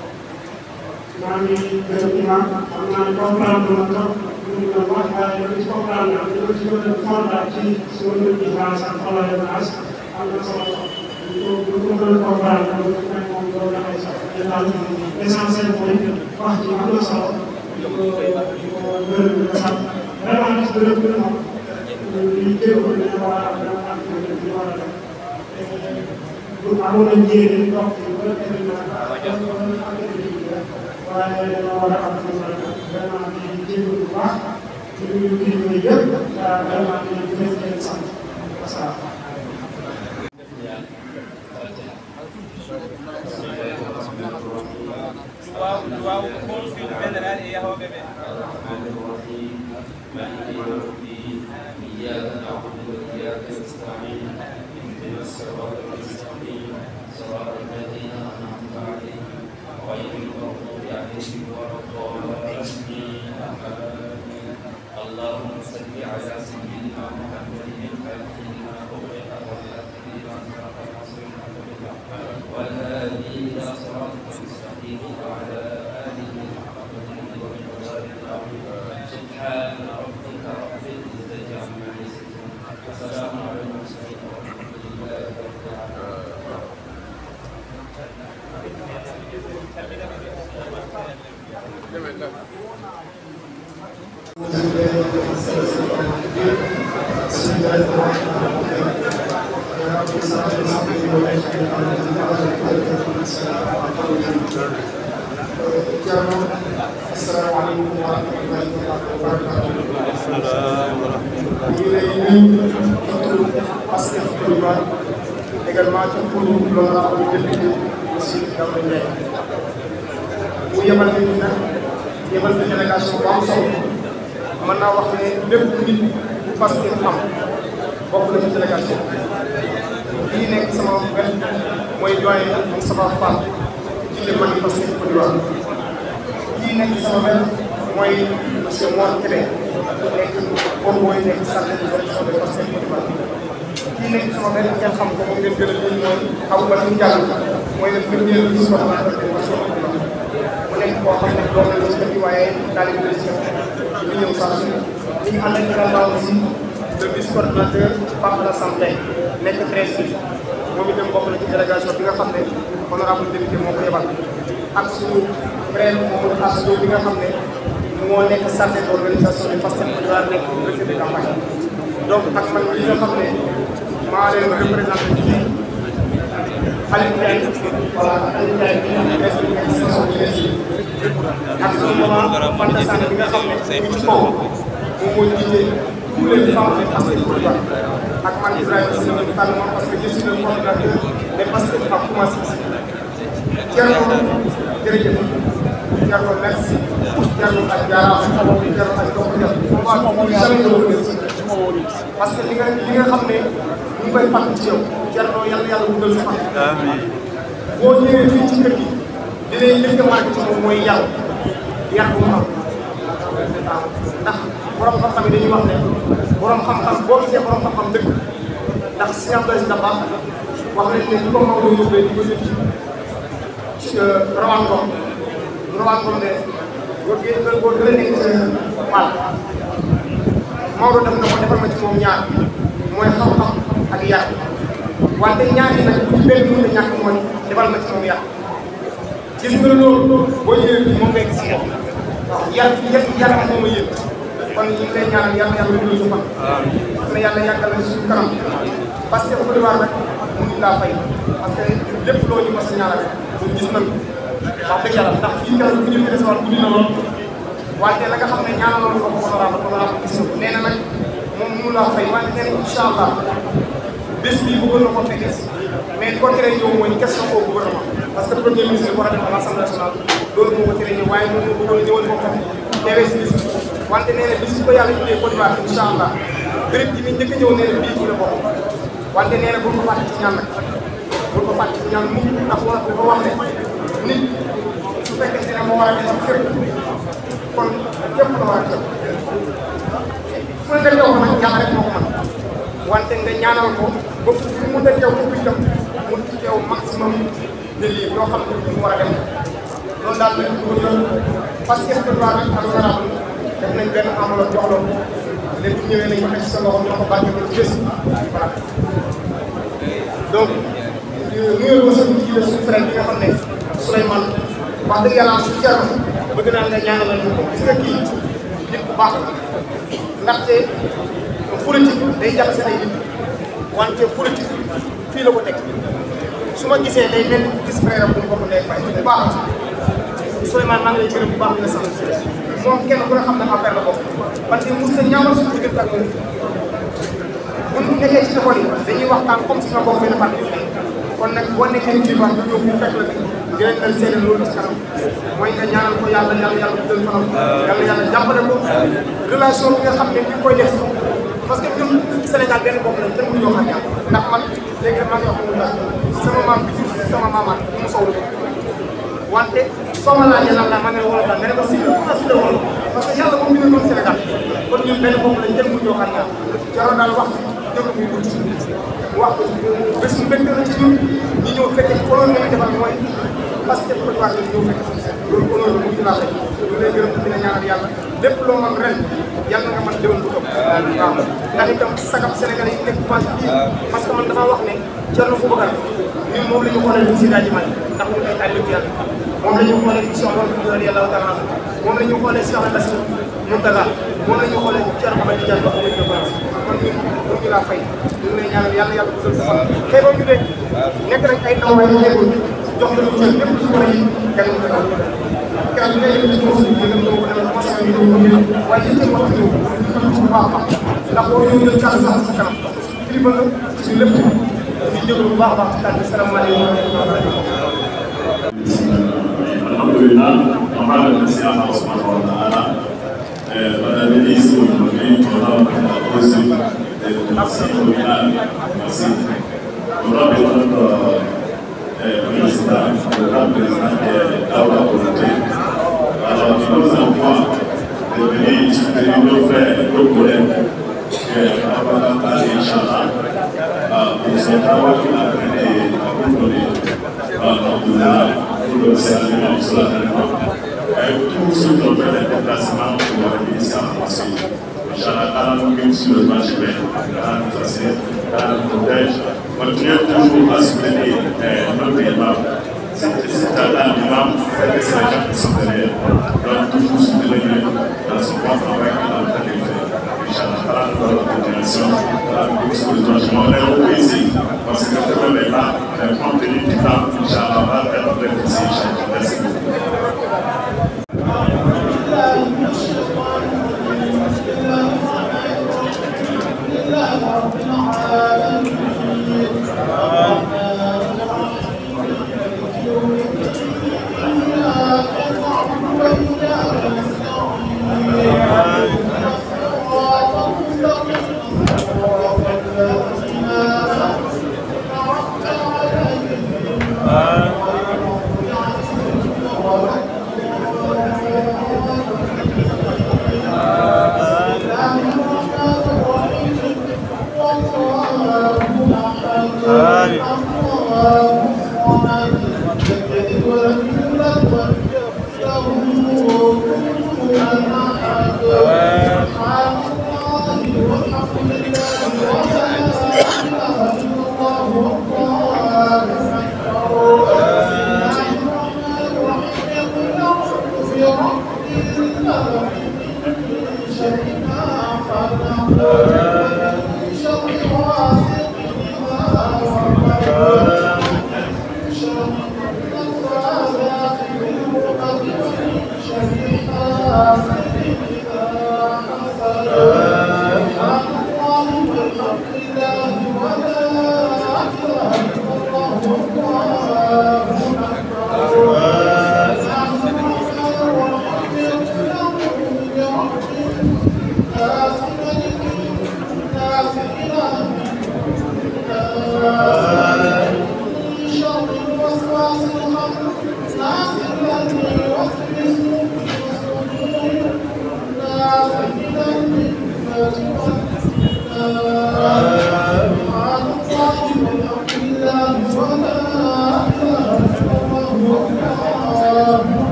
Maa ngi gërëm imam, xam naa ne comprendre na trop lu mu doon wax, waaye li ci comprendre naa, li ma ci doon fond daal ci suñu différence ak problème de base, am na solo. Lu ko, lu ko mën a comprendre, lu ko mën moom doon na ay sax. Mais daal, l'essentiel mooy wax ji am na solo. Di ko, di ko gërëm, di ko sant. Vraiment, gis nga lépp lu moom, ñu jéem a ne war a am, war a am, war a def. Te bu amoon na njëriñ, toog fii ba événement, waaye dañoo war a am lu war a def. Vraiment, di jéem bu baax. Di nuyu kilifa yëpp, vraiment, di leen gërëm, di leen sant. Wasalaam. Duwaaw, duwaaw, consul général e yahooɓe ɓe. الرحمن الرحيم. مالك يوم الدين. إياك نعبد وإياك نستعين. اهدنا الصراط المستقيم. صراط الذين أنعمت عليهم غير المغضوب عليهم ولا الضالين. آمين. اللهم صل على سيدنا محمد الفاتح لما أغلق والخاتم لما سبق ناصر الحق بالحق والهادي إلى صراطك المستقيم وعلى آله حق قدره ومقداره العظيم. سبحان ربك رب العزة عما يصفون. وسلام على المرسلين والحمد لله رب العالمين. Ceerno, assalamu aleykum wa rahmatullahi taala wa barakatuh. Ñu ngi lay nuyu ci turu Pastef Côte d'Ivoire, également ci turu l'honorable député Bassirou Daouda Ndiaye. Mu yebal nit nag, yebal fi délégation bu am solo. Mën naa wax ne lépp nit bu Pastef am, bokk na ci délégation. Kii nekk sama wet mooy doyen Moustapha Fall, ci le mag Pastef Côte d'Ivoire. Kii nekk sama wet mooy monsieur Mor Kébé, nekk Bomboy, nekk chargé de zone de Pastef Côte d'Ivoire. Kii nekk sama wet, ngeen xam ko, moom ngeen gën a miin, mooy Aboubacar Diallo, Mooy le premier vice-coordonnateur de Pastef. Mu nekk koo xam ne doom la ci dëkk, waaye taalibe la ci dëkk. Di ñëw saa su ne. Ñu ngi ànd ak également aussi le vice-coordonnateur Pape Alassane Mbaye, nekk treize bi. Moom itam bokk na ci délégation bi nga xam ne honorable député moo ko yebal. Ak suñu frère Mamadou Assou Diop bi nga xam ne moo nekk chargé d'organisation de Pastef Côte d'Ivoire, nekk directeur de campagne. Donc, ak man li nga xam ne maa leen représenté fii, Aliou Ndiaye, voilà, Aliou Ndiaye bi nga xam ne ak suñu maman Fanta Sane bi nga xam ne ñu ci kaw, moom moo jiite tous les femmes de Pastef Côte d'Ivoire. Ak man Ibrahima Sy, ñu tànn ma parce que je suis le coordinateur des Pastef à Koumassi. Thierno, jërëjëf. Thierno, merci. Thierno, ak jaaraama. Thierno, ak jokko jëf. On va jamais te remercier. Parce que li nga, li nga xam ne ñu ngi koy fàttali ci yow, Thierno, yal na Yàlla guddal sa fan. Amiin. Boo ñëwee fii ci kër gi, li lay njëkk a marqué ci moom mooy yar, yar bu mu am. Waaw, ndax borom xam-xam yi dañuy wax ne borom xam-xam, boo gisee borom xam-xam dëgg, ndax Sëñ Abdou Aziz Dabakh wax nañ ne bu ko Maodo yóbbee di ko yóbbu ci Rawaan Ngom, Rawaan Ngom ne góor gi, góor góor gën a nekk ci Fall. Maodo def na ko, defal ma ci moom ñaar, mooy xam-xam ak yar. Wante ñaar yi nag, bu ci benn mënut a ñàkk, mooy defal ma ci moom yar. Gis nga loolu, boo ñëwee fii moom ngay gis moom. Waaw, yar, yar, yar ak moom a yëg. Kon ñu ngi lay ñaanal Yàlla, Yàlla guddal sa fan. Amiin. Na Yàlla yàggal la suñu kanam. Parce que Côte d'Ivoire nag, mënuñ laa fay. Parce que lépp loo ñu mos a ñaanal rek, ñun gis nañ ko. Wax dëgg Yàlla, ndax fii keroog bu ñu fi desewaat guddi na lool. Wante la nga xam ne ñaanaloon ko ko honorable, honorable gis na ko. Nee na nag moom mënu laa fay, wante nee na incha Allah bés bi bëggoon na ko fekkee si. Mais li ko teree ñëw mooy question au gouvernement. Parce que premier ministre bi war a dem à l'Assemblée nationale, loolu moo ko teree ñëw, waaye moom moo bëggoon a ñëwal boppam teewee si bis bi. Wante nee na bis bu ko Yàlla indee Côte d'Ivoire, incha Allah, béréb yi muy njëkk a ñëw, nee na bii fii la bokk. Wante nee na bul ko fàtte ci ñaan nag, bul ko fàtte ci ñaan mukk, ndax wolof dafa wax ne nit su fekkente ne moo war a defar fépp, kon fépp la war a teew. Fu ne nga teew fa nag, Yàlla rek moo ko mën. Wante nga ñaanal ko ba fu mu mënta teew foofu itam, mu teew maximum de lii, yoo xam ne ñu war a dem. Loolu daal lañ ko doon, parce que Côte d'Ivoire nag, ak honorable, def nañ benn enveloppe jox la ko. Léegi bu ñëwee nañ ko teg ci sa loxo, jox ko barke ko ci bés bi. Voilà. Donc, ñu nuyoo ko suñu kii la, suñu frère bi nga xam ne Souleymane, wax dëgg Yàlla, suñu Thierno, bëgg naa nga ñaanalal ñu ko. Gis nga kii, nit ku baax la. Ndaxte politique day jaxase ay nit. Wante politique fii la ko teg. Su ma gisee, day mel ni gis frère am bu mu bokk ndey ak baay. Bu baax, Souleymane, maa ngi lay gërëm bu baax, di la sant. Moom kenn ku ne xam ne affaire la bokk. Parce que mos na ñaawal suñu diggante ak moom. Bu ñu nekkee ci école yi, dañuy waxtaan comme si nga bokk benn parti. Kon nag, boo nekkee kilifa, ñu ñëw fii fekk la fi, dinañ leen seedeel loolu ci kanam. Mooy nga ñaanal ko Yàlla, Yàlla, Yàlla guddal fanam, Yàlla, Yàlla jàppale ko. Relation bi nga xam ne ñu ngi koy def, parce que ñun Sénégal benn bopp lañ, kenn mënuñoo xar ñaar. Ndax man léegi rek maa ngi wax moom la, sama maam bi jur sama maamaat, mu sow la ko. Wante soo ma laajee lan la, ma ne la wolof la, nga ne ma si la, si la wolof, parce que Yàlla moom bindee noonu Sénégal. Kon ñun benn bopp lañ, kenn mënuñoo xar ñaar. Jaroo daal wax ci, jarul muy gudd. Wax ko ci bés bu mbégte la ci ñun, ñu ñëw fekke ci, konoon li muy defal mooy parce que Côte d'Ivoire la ñu ñëw fekke. Loolu konoon lu mu ci laaj rek. Ñu lay gërëm di la ñaanal Yàlla. Lépp loo mën ren, Yàlla nga mën déwén bu topp. Waaw. Ndax itam sagam Sénégalais yi nekk base fii, parce que man damaa wax ne Thierno Boubacar, ñun moom la ñu xoolee fii si Daji Mali, ndax ñun ay taalibe Yàlla. Moom la ñu xoolee fii si Omar Foutiyou radiyallahu taala anhu. Moom la ñu xoolee si Ahmed Bassirou Mountaga. Moom la ñu xoolee Thierno Amadou Tidiane Ba, Amadou Ba. Kon ñun, mënuñu laa fay. Ñu ngi lay ñaanal Yàlla, Yàlla guddal sa fan. Xeeboo ñu de, nekk nañ ay ndaw, waaye xeeboo ñu. Jox nañu cër, lépp lu ci war a yi, kenn du ko def. Keroog bi ngay yëkkati ci suuf bi, nga ñëw ko dem, commencé nañu ñëw ko ñëw. Waaye yëkkati wax ak yow, ñu ko def bu baax a baax. Ndax boo ñëw jël kàddu sax sa kanam. Kilifa la ci lépp. Di jégalu bu baax a baax ci kàddu. Salaamaaleykum wa rahmatullahi wa barakatuh. Alhamdulillah, on va remercier Allah subhanahu wa ta'ala. Eh, Madame la ministre, aujourd'hui, on a la cause de, de, merci au final. Merci. On a besoin de, eh, président, le grand président, eh, Daouda Konaté. Alors, il nous envoie de venir soutenir nos frères, nos collègues, eh, Ababacar Ali, Inch'Allah, euh, pour ce travail qu'il a fait et à vous donner. Alhamdulillah, pour le salut, pour la dernière fois. Et tout de suite, on fait les déplacements pour aller ici à la mosquée. Inch'Allah, quand on arrive sur le marché, quand on nous assiste, quand on nous protège, continuez toujours à soutenir, euh, notre imam. C'est, c'est un imam, c'est que c'est les gens qui sont derrière. Donc, toujours soutenir dans son bon travail qu'il est en train de faire. Inch'Allah, voilà la continuation, voilà le discours de Jean. On est beaucoup ici, parce que le problème est là, mais compte tenu du temps, Inch'Allah, on va être bref ici, Inch'Allah. Merci beaucoup.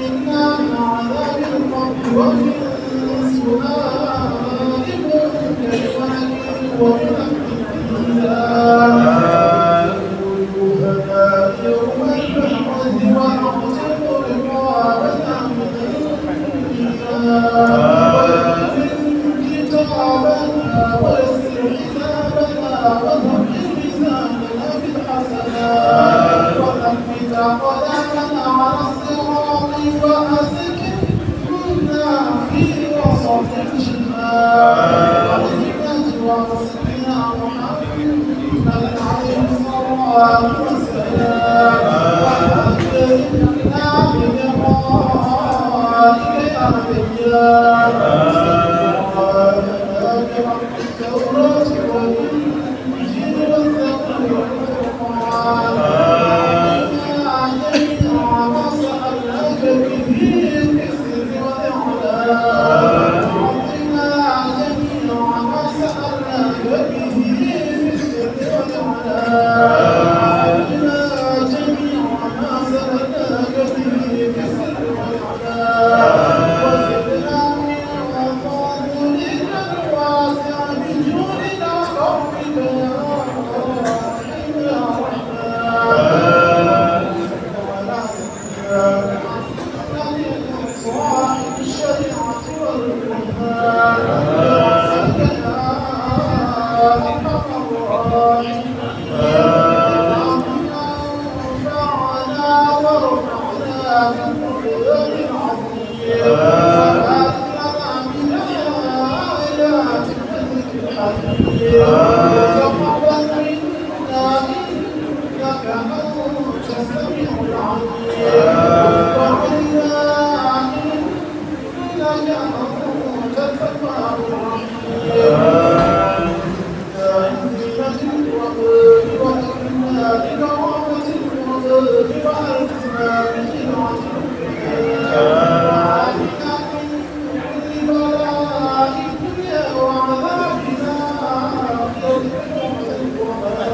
إنا من عذاب القبر ومن سؤالكم كيف نكير وننبئ بما يوم المحرث ونقتل رقابنا من كتابنا ويسر حسابنا وثقل ميزاننا بالحسنات وثبت أقدامنا على الصراط وأسكننا في وسط الجنان. وأسكننا محمد عليه الصلاة والسلام. وأكرمنا بلقائك يا ديان. التوراة والإنجيل والزبور والقرآن. أعطنا جميع ما سألناك به في السر والإعلان. أعطنا جميع ما سألناك به في السر والإعلان. أعطنا جميع ما سألناك به في السر والإعلان. وزدنا من فضلك الواسع بجودك وكرمك يا أرحم الراحمين. صاحب الشريعة والبرهان. برحمتك يا أرحم الراحمين. اللهم انفعنا وارفعنا بالقرآن العظيم. وبارك لنا في الآيات والذكر الحكيم. وتقبل منا إنك أنت السميع العليم. وعلينا إنك أنت التواب الرحيم. وأعذنا بكرامة القرآن وألزمنا بخدمة القرآن. وعافنا من كل بلاء الدنيا وعذاب الآخرة بحرمة القرآن.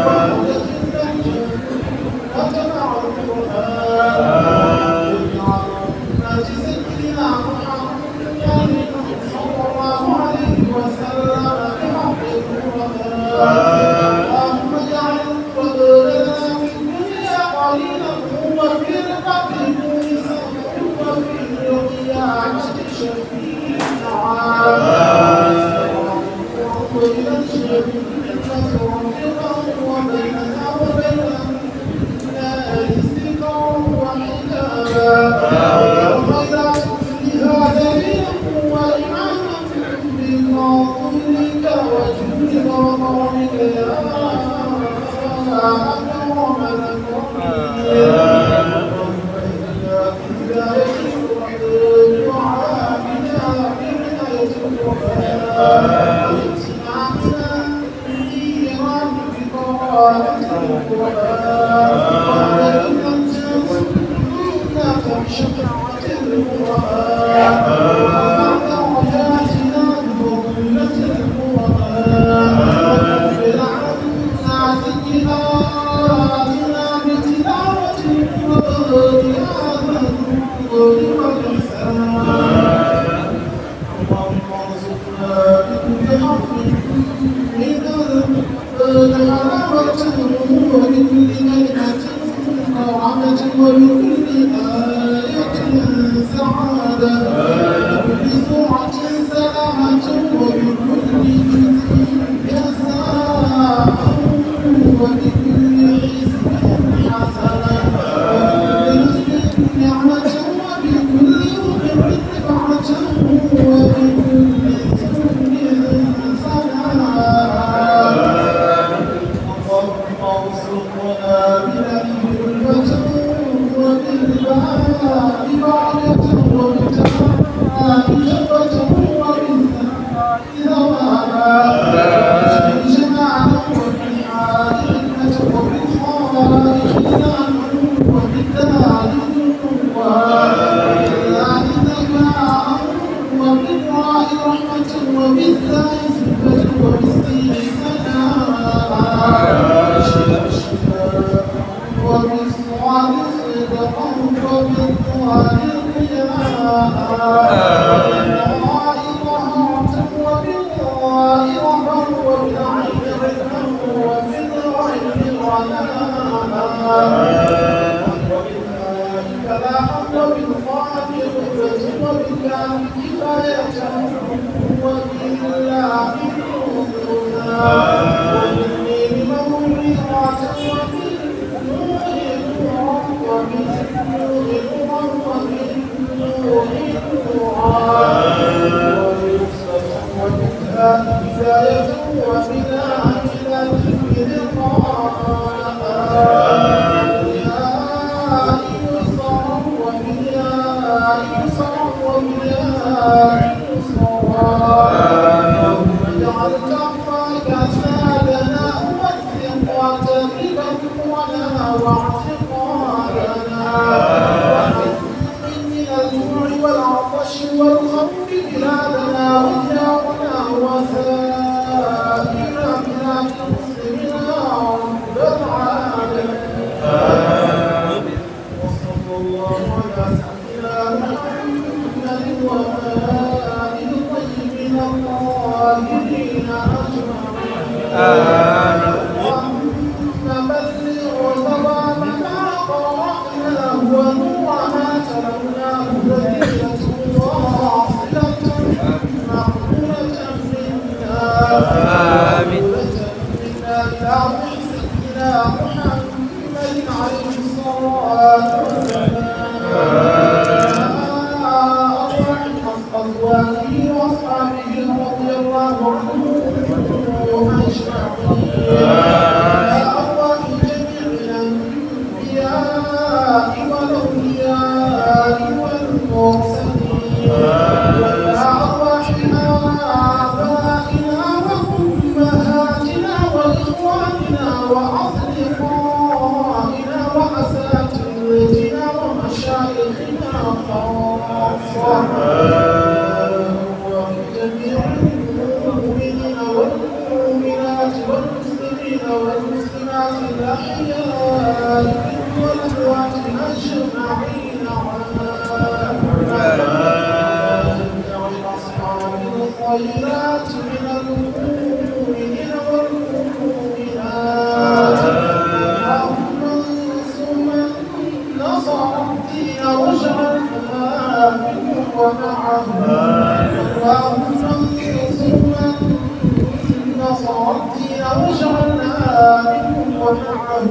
وأدخلنا الجنة مع القرآن. واجعل أمة سيدنا محمد صلى الله عليه وسلم بحق القرآن. اللهم اجعل القرآن لنا في الدنيا قرينا وفي القبر مونسا وفي القيامة شفيعا. وإلى الجنة رفيقا وبيننا وبين النار سترا وحجابا. وخيرات كلها دليلا وإماما بفضلك وجودك وكرمك يا أكرم الأكرمين. اللهم ارزقنا بكل حرف منه حلاوة وبكل كلمة بركة وبكل آية سعادة وبكل سورة سلامة وبكل جزء جزاء وبكل حزب حسنة وبكل نصر نعمة وبكل رفعة وبكل ذنب فلا. اللهم ارزقنا بالألف ألفة وبالباء بركة وبالتاء شفقة وبالثاء ثوابا. وبالجماعة وبالحال حكمة وبالخالق غنى وبالدلال قوة وبالله ذكاء وبالراء رحمة وبالزاي زلفة وبالسين سناء وبالشفاء شفاء وبال الصالحين قوم بالطوى بالضياء. بالضراء ظهرة وبالضراء وبالعين عظما وبالغيب ظلام. وبالماء فلاحا وبالقاف غلبة وبالكاف كفاية وباللام نزلا وبالميم موعظة وبالنون نورا وبالنور نورا وبالنصرة وبالهاء هداية وبالآخرة لقاء. يا يسرا وبالياء يسرا وبالياء يسرا. اللهم اجعل تقواك زادنا وثقة بفضلنا واعتقادنا. وحسن من الجوع والعطش والخوف بلادنا وديارنا وسائر بلاد المسلمين يا رب العالمين. آمين. وصلى الله على سيدنا محمد وآله الطيبين الطاهرين أجمعين. آمين. اللهم بلغ ثواب ما قرأناه ونور ما تلوناه هدية واصلة مقبولة منا. آمين. مقبولة منا إلى روح سيدنا محمد عليه الصلاة والسلام. أرواح أزواجه وأصحابه رضي الله عنهم أجمعين. أرواح جميع الأنبياء والأولياء والمرسلين. وإلى أرواح آبائنا وأمهاتنا وإخواننا وأصدقائنا وأساتذتنا ومشايخنا خاصة. وأرواح جميع المؤمنين والمؤمنات والمسلمين والمسلمات الأحياء منهم والأموات أجمعين. وأصحاب الخيرات من المؤمنين والمؤمنات. اللهم انصر من نصر الدين واجعلنا منهم ومعهم. اللهم انصر من نصر الدين واجعلنا منهم ومعهم.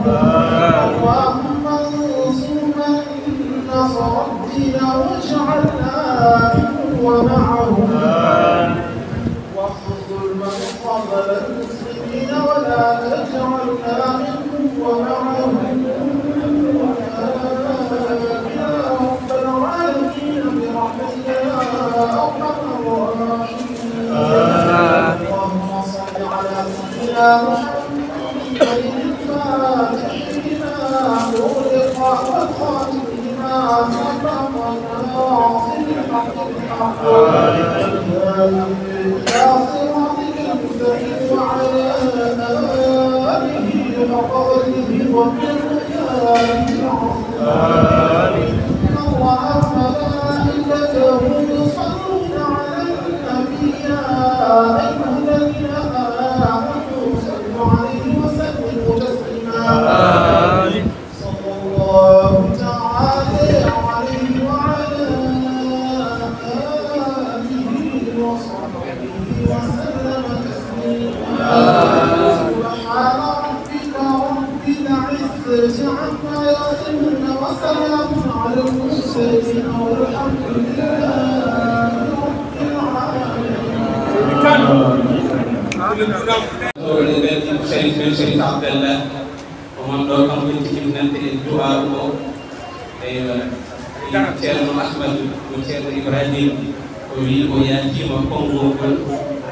اللهم انصر من نصر الدين واجعلنا منهم ومعهم. واخذل من خذل المسلمين ولا تجعلنا منهم ومعهم. يا رب العالمين برحمتك يا أرحم الراحمين. اللهم صل على سيدنا محمد الفاتح لما أغلق والخاتم لما سبق ناصر الحق بالحق والهادي إلى صراطك المستقيم وعلى آله حق قدره ومقداره العظيم. إن الله وملائكته يصلون على النبي يا أيها الذين آمنوا صلوا عليه وسلموا تسليما. آمين. صلى الله تعالى عليه وعلى آله وصحبه وسلم تسليما. سبحان ربك رب العزة عما يصفون وسلام على المرسلين والحمد لله رب العالمين. Sharif men Sharif Abdallah. Oman ɗo kam woni jibinante en du'a o. Eywa. Ceerno Ahmadu, ko Ceerno Ibrahim, o wi o yaajima konngol ngol,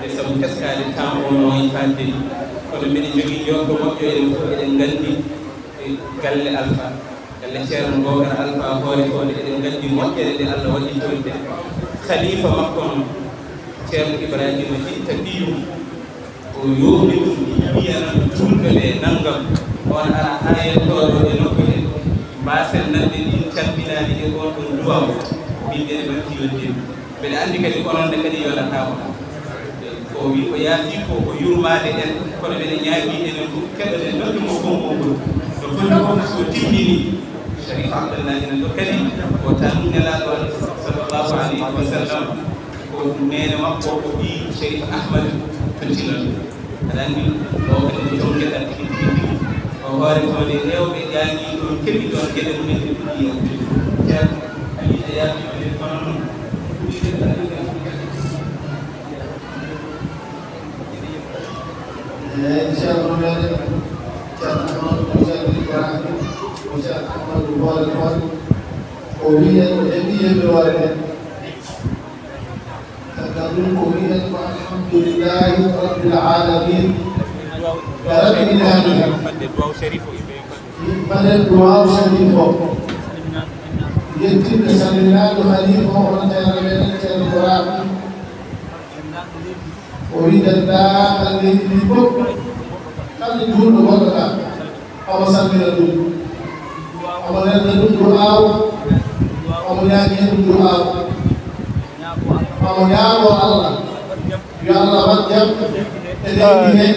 e sabu teskaade temps o no wayi faade ni. Kono mbiɗen jogii jorto moƴƴo, eɗen fof eɗen nganndi, e galle Alfa, galle Ceerno Bookar Alfa hoore fof nde, eɗen nganndi moƴƴere nde Allah waɗi toon nde. Khalifa makko noon, Ceerno Ibrahima Itta ɓiyum, o yooɓi ɗum, mbiyana ko juulɓe ɓe nanngam, on ara haa yettooɗo e nokku he, Sennanɓe ɗin calminaali e on ɗon duwaw, min ene mbaɗti yonde. Mbeɗa anndi kadi onon ne kadi yonataama. Ko wi ko yaafi ko, ko yurmaade en, kono mbeɗa ñaagii enen fof keɗoɗen noddu mo konngol ngol. No foti fof so timmini, Sharif Abdallah ina ɗo kadi, ko tan Nelaaɗo on, sallallahu alayhi wa sallam, ko neene makko, ko ɓii Sharif Ahmad to Tilon. Aɗa anndi, o kadi ko joom geɗal tigi, tigi, tigi. O hoore fode hewɓe ƴaŋi ɗon, keɓi ɗon geɗe mumen, ɓe ɗuɗi yewtude. Ceerno, a yii a yaafiɓe kono noon. Eeyi, Ceerno meɗen, Ceerno Ahmadu Moussa Ibrahim, Moussa Ahmadu Boole Boole, o wii en, o heɓi yewɓe hoore men. Caggal ɗum ko wiyen ko alhamdulillahi rabbil alamin. Rabbil alamin. Mbaɗen duwaaw Sharif o. Yettinde salminaandu Halifa o, hono Ceerno meɗen Ceerno Ibrahim. O wi denndaangal leydi ndi fof, kala juulɗo gonɗo ɗaa, omo salmina ɗum, omo nelda ɗum du'aaw, omo ñaagii ɗum du'aaw, omo ñaagoo Allah, yo Allah waɗ jam e leydi he,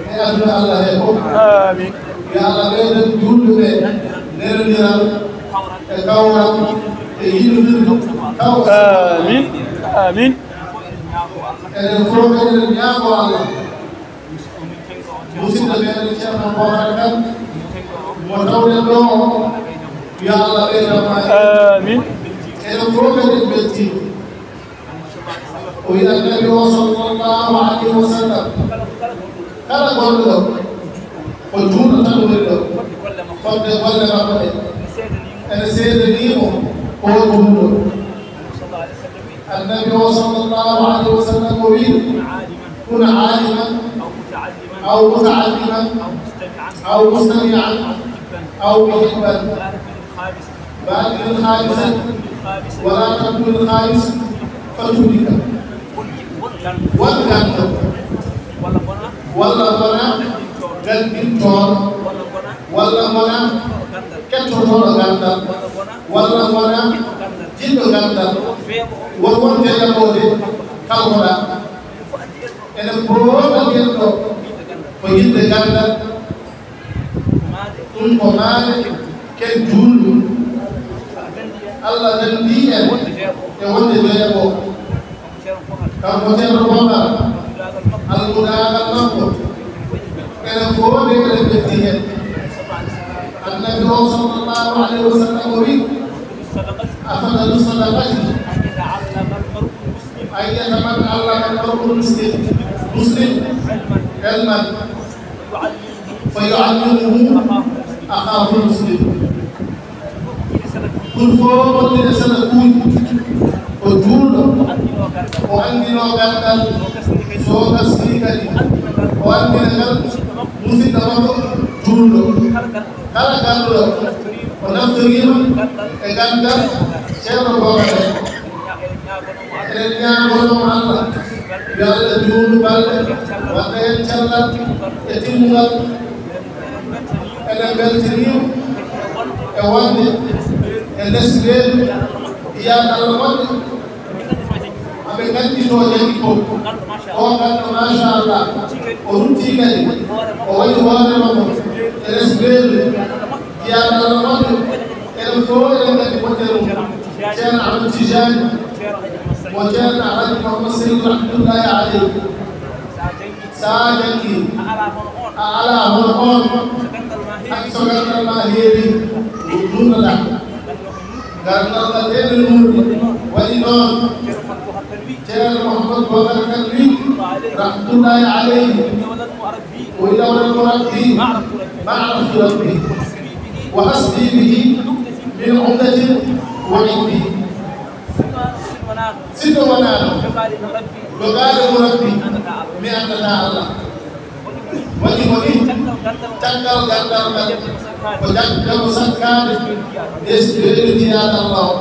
e aduna Allah he fof. Amin. Yo Allah ɓeydan juulɓe ɓe nerondiral e kawral e yiɗondirde taw. Amin. Amin. Enen fof eɗen ñaagoo Allah. Musidɗo meɗen Ceerno Bookara Kan, mo tawɗen ɗo o, yo Allah ɓeydan mo. Amin. Enen fof eɗen mbeltii. O wiyi Annabi o, sallallahu alayhi wa sallam, kala gonɗo ɗo, ko juulɗo tan woni ɗo, fodde golle makko ɗe, ene seedanii mo ko o juulɗo. Annabi o, sallallahu alayhi wa sallam, o wiyi, kun aliman, aw mutaalliman, aw mustamian, aw muhibban. Baɗir al khamisa, wala takun al khamisa, fatuhlika. Won ganndo, walla wona ganndintooɗo, walla wona kettotooɗo ganndal, walla wona jiɗɗo ganndal, won wonde yaɓoode kalkoɗaa. Enen fof addi en ɗo ko yiɗde ganndal. Ɗum ko maande ken juulɗo. Allah danndii en e wonde weeɓo. Kanko Ceerno Bookara, almudaagal makko, enen fof nde eɗen mbeltii heen. Annabi o, sallallahu alayhi wa sallam, o wiyi, afdalu sadaqati an yata'allama al-mar'u al-muslim, an yata'allama al-mar'u al-muslim, muslim, ilman, fa yu'allimuhu akhaahu al-muslim. Ɗum fof wonde e sadakuuji, ko juulɗo, o anndinoo ganndal, so o gasnii kadi, o anndina ngal musidɗo makko juulɗo. Kala ganndal o naftoriima e ganndal Ceerno Bookara. Eɗen ñaagonoo mo Allah, yo Allah juutnu balɗe, wadda heen cellal e timmungal. Eɗen mbeltanii mo e wonde e les reedu, yaa Allah moƴƴo. Aɓe nganndi to janngi ko o ganndo, machallah, o ruttii kadi, o waɗi hoore makko e les reedu. Yaa Allah moƴƴo, enen fof eɗen nganndi moƴƴere mum. Ceerno Ahmad Tijaani, mo Ceerno Alhaji Mouhammad Seydi rahmatullahi aleyhi. So a janngii, a alaa hono oon, hay so ganndal maa heewi, nduurnoɗaa. Ganndal ngal enen nduurni, waɗi noon. Ceerno Mouhammad Bookara Kan wi, rahmatullahi aleyhi, o wiyi, لولا المربي ما عرفت ربي وحسبي به من عمدة وعندي. Sinno wonaa ɗum, jogaade mo Rabbi, mi anndataa Allah. Waɗi mo ni, caggal ganndal ngal, ko jaggal sakkaade, ɓesdi reedu jiyaade Allah o.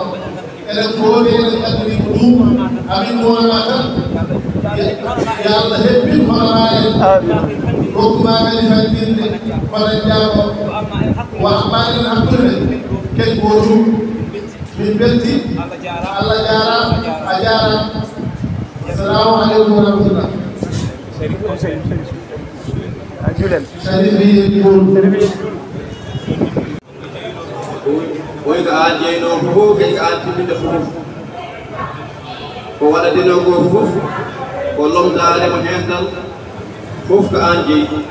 Eɗen fof eɗen nganndi ko ɗum, amin ɗum wonaa tan. Yo Allah hebbin hono maa en. Amin. Rokku maa kadi fandinde, kono en jaabo. Wa amma eɗen hakkunde men. Ken gootum, min belti. Allah jaaraama. A jaaraama. Assalamu aleykum wa rahmatullah. Sharif wi en juul. Oy ko aan jeynoo fof, kay ko aan timminde fof. Ko waɗadenoo ko fof, ko lomtaare mo heen tan, fof ko aan jeyi.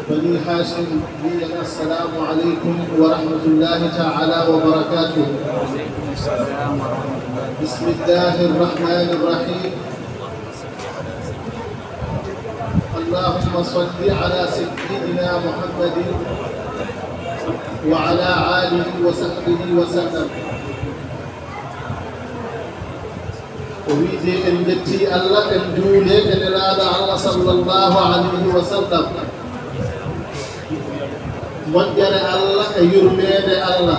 Bani Hashim, wi en, assalamu aleykum wa rahmatullahi ta'ala wa barakatuh. بسم الله الرحمن الرحيم. اللهم صل على سيدنا محمد وعلى آله وصحبه وسلم. O wiide en njetti Allah, en njuule e Nelaaɗo Allah sallallahu alayhi wa sallam. Moƴƴere Allah e yurmeende Allah.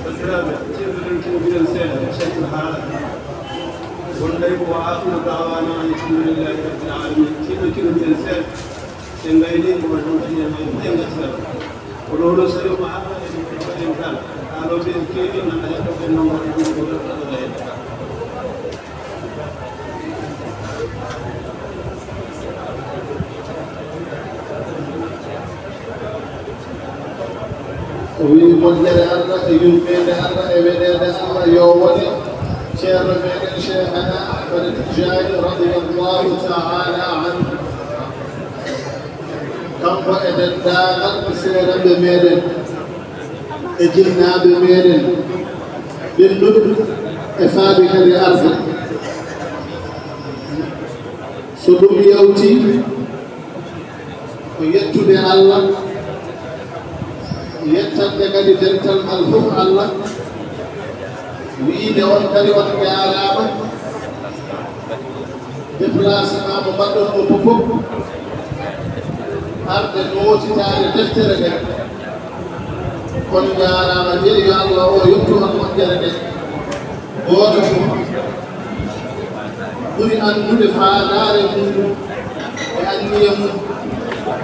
Bandiraɓe, ceerno ren kino mbiɗen seeɗa, Cheikh haala. Wonday ko wa akhiru da'wana an alhamdulillahi rabbil alamin. Ceerno kino mbiɗen seeɗa. En ngayni ko ɗum tini en, en ngaccinal. Ko ɗo ɗo sori ko Allah en, en kala. Alo ɓe kewi nan e ko ɓe non ko ɗum ko ɗum ko ɗum. O wii moƴƴere Allah e yurmeende Allah e weneede Allah yo wone ceerno meɗen Cheikhana Ahmad Tijani radiyallahu ta'ala anhu. Kanko e denndaangal seeranɓe meɗen, e jinnaaɓe meɗen, ɓennuɓe e faaɓe kadi arde. So ɗum yawti, ko yettude Allah, yettande kadi dental ngal fof Allah, wiide on kadi on njaaraama. Déplacement mo mbaɗɗon o fof fof, arde nootitaade deftere nde. On njaaraama, jeyi yo Allah o yettu on moƴƴere nde. Gooto fof ɓuri anndude faandaare mum e anniya mum,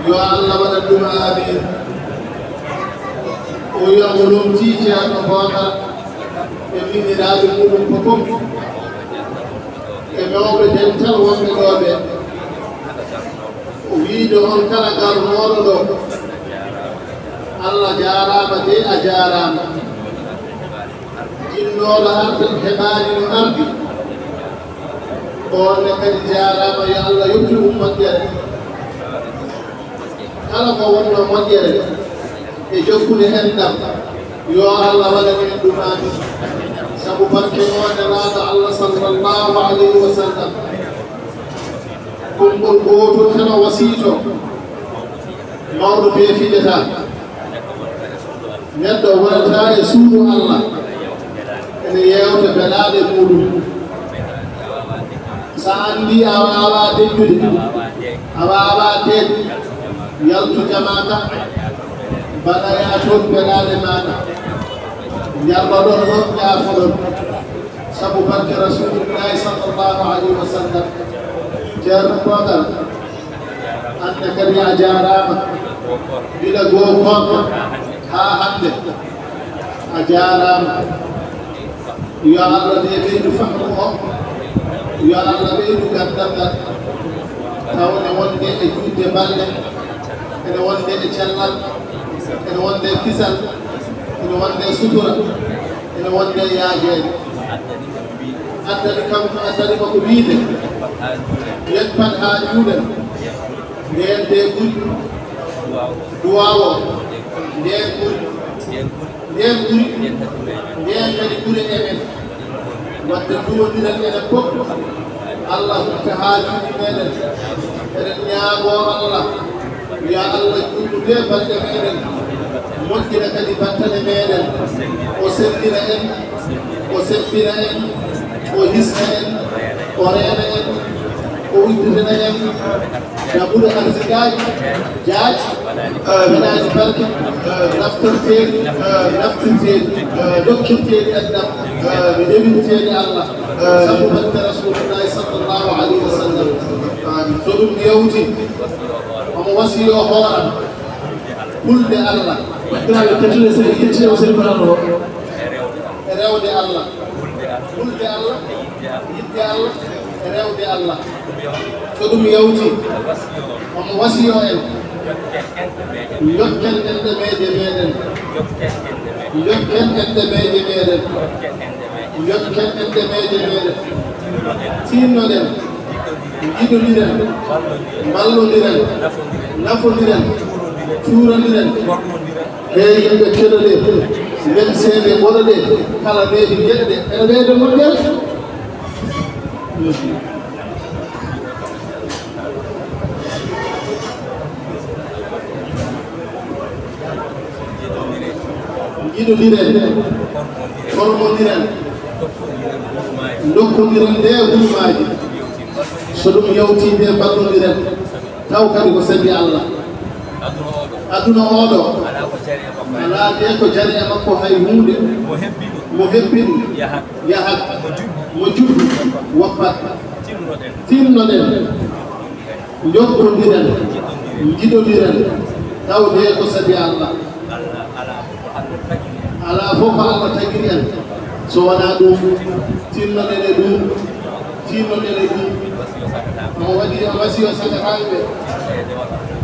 yo Allah waɗan ɗum aamiin. O wiya o lomtii Ceerno Bookar e miñiraaɓe muɗum fof fof, e mawɓe dental wonɓe ɗo ɓe. O wiide on kala garnooɗo ɗo, Allah jaaraama de, a jaaraama. Jinnooɗo arde heɓaani no ardi. On ne kadi jaaraama, yo Allah yettu ɗum moƴƴere. Kala ko wonnoo moƴƴere e jokkude enɗam, yo Allah waɗan en ɗum, amin. Sabu barke o Nelaaɗo Allah sallallahu alayhi wa sallam. Konngol gootol tan o wasiito. Mawɗo bee fijataa. Neɗɗo wonata e suudu Allah ene yeewta belaaɗe muɗum. So a anndi a waawaa deñƴude, a waawaa deeƴ, yaltu jamaaka, mbaɗoyaa toon belaaɗe maaɗa. Ñalloɗon ɗon, ñaafoɗon. Sabu barke Rasuulullaahi sallallahu alayhi wa sallam. Ceerno Bookar, aan ne kadi a jaaraama. Gila goo koorka haa hannde, a jaaraama. Yo Allah de ɓeydu fahmu o, yo Allah ɓeydu ganndal ngal. Taw ene wonde e juutde balɗe, ene wonde e cellal, ene wonde e kisal, ene wonde e sutura, ene wonde e yaajeede. Addani kam, addani mo ko wiide, yen pat haa juuɗen, ndeen de ɓuri, duwaawo, ndeen ɓuri. Ndeen ɓuri, ndeen kadi ɓuri e men. Wadde duwondiral enen fof, Allah hokka haajuuji meɗen. Eɗen ñaagoo Allah, yo Allah juutnu ɗee balɗe meɗen, moƴƴina kadi battane meɗen. O sellina en, o seppina en, o hisna en, o reena en. O udditana en naɓude arsikaaji, jaaji, waɗaani barke, naftorteeɗi, naftirteeɗi, dokkirteeɗi enɗam, ndeminteeɗi Allah, sabu batte Rasulullahi sallallahu alayhi wa sallam. So ɗum yawti, omo wasiyoo hooram hulde Allah. Waɗiraaɓe tedduɓe, so en ƴetti o sel mbaɗano e rewde Allah. Hulde Allah, yiɗde Allah, e rewde Allah. So ɗum yawti, omo wasiyoo en, njokken enɗameeje meeɗen, njokken enɗameeje meeɗen, njokken enɗameeje meeɗen, tinnoɗen, njiɗondiren, mballondiren, nafondiren, cuurondiren. He yimɓe keɗoɗe, nden seede ɓoroɗe, kala ɓeyde geɗe ɗe, ene ɓeyda moƴƴere. Njiɗondiren, hormondiren, ndokkondiren nde gulmaaji. So ɗum yawti nde mballondiren, taw kadi ko sabi Allah. Aduna oo ɗoo, alaa de ko jari e makko hay huunde. Mo hebbini, yahat. Mo jubbi, woppat. Tinnoɗen, njokkondiren, njiɗondiren, taw de ko sabi Allah. Alaa fof ko Allah tagiri en. So wonaa ɗum, tinnoɗen e ɗum, tinnoɗen e ɗum. O waɗi o wasiyo sagataa ɓe.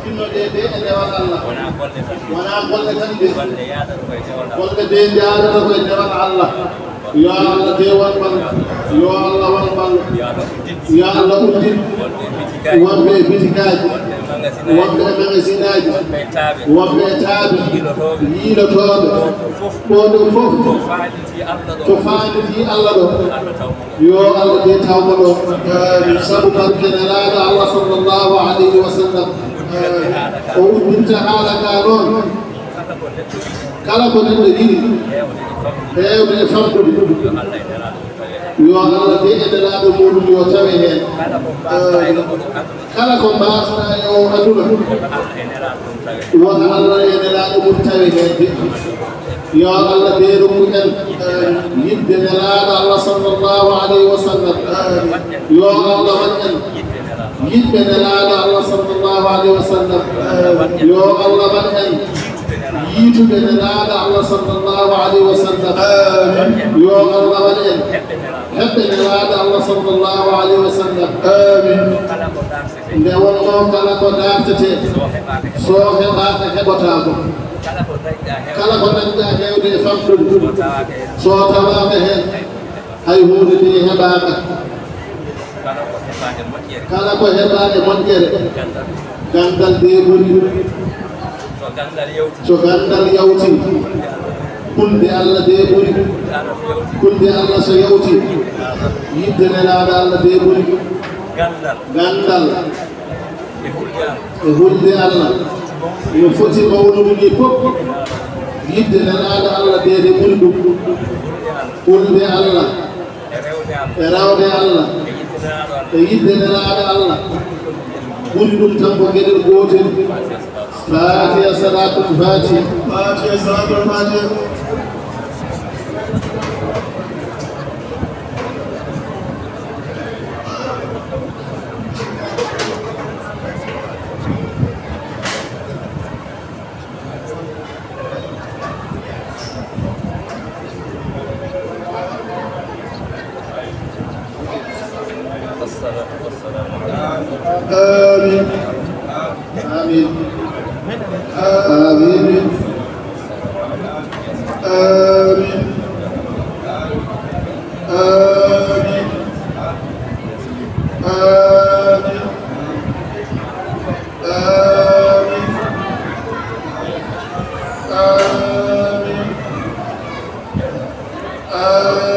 Tinnoɗe de e newal Allah. Wonaa golle tan de. Golle de njaadata ko e newal Allah. Yo Allah de won ballo. Yo Allah won ballo. Yo Allah uddin. Wonɓe e bitikaaji, wonɓe e magasinaaji, wonɓe e taaɓe, yiilotooɓe. Ɓoo ɗoo fof, to faanditii Allah ɗoo, yo Allah de taw mo ɗoo. Sabu barke Nelaaɗo Allah sallallahu alayhi wa sallam. O uddinta haala ka noon. Kala ko neɗɗo yiɗi heewde e famɗude, yo Allah de e Nelaaɗo muuɗum yo tawe heen. Kala ko mbaasɗaa e oo aduna, won Allah e Nelaaɗo mum tawe heen de. Yo Allah de rokku en yiɗde Nelaaɗo Allah sallallahu alayhi wa sallam. Yo Allah waɗ en yiɗɓe Nelaaɗo Allah sallallahu alayhi wa sallam. Yo Allah waɗ en yiituɓe Nelaaɗo Allah sallallahu alayhi wa sallam. Yo Allah waɗ en heɓɓe Nelaaɗo Allah sallallahu alayhi wa sallam. Nde wonnoo kala ko dartetee, so heɓaaka heɓotaako. Kala ko dañɗaa heewde e famɗude, so tawaaka heen, hay huunde de heɓaaka. Kala ko heɓaa e moƴƴere, ganndal de ɓuri ɗum. So ganndal yawti, hulde Allah de ɓuri. Hulde Allah so yawti, yiɗde Nelaaɗo Allah de ɓuri. Ganndal e hulde Allah no foti mawnude ni fof, yiɗde Nelaaɗo Allah de de ɓuri ɗum. Hulde Allah e rewde Allah e yiɗde Nelaaɗo Allah ɓuri ɗum tan ko geɗel gootel. Faatiha, Salaatul Faatiha. Faatiha, Salaatul Faatiha. آمين. آمين. آمين. آمين. آمين. آمين. آمين. آمين. آمين.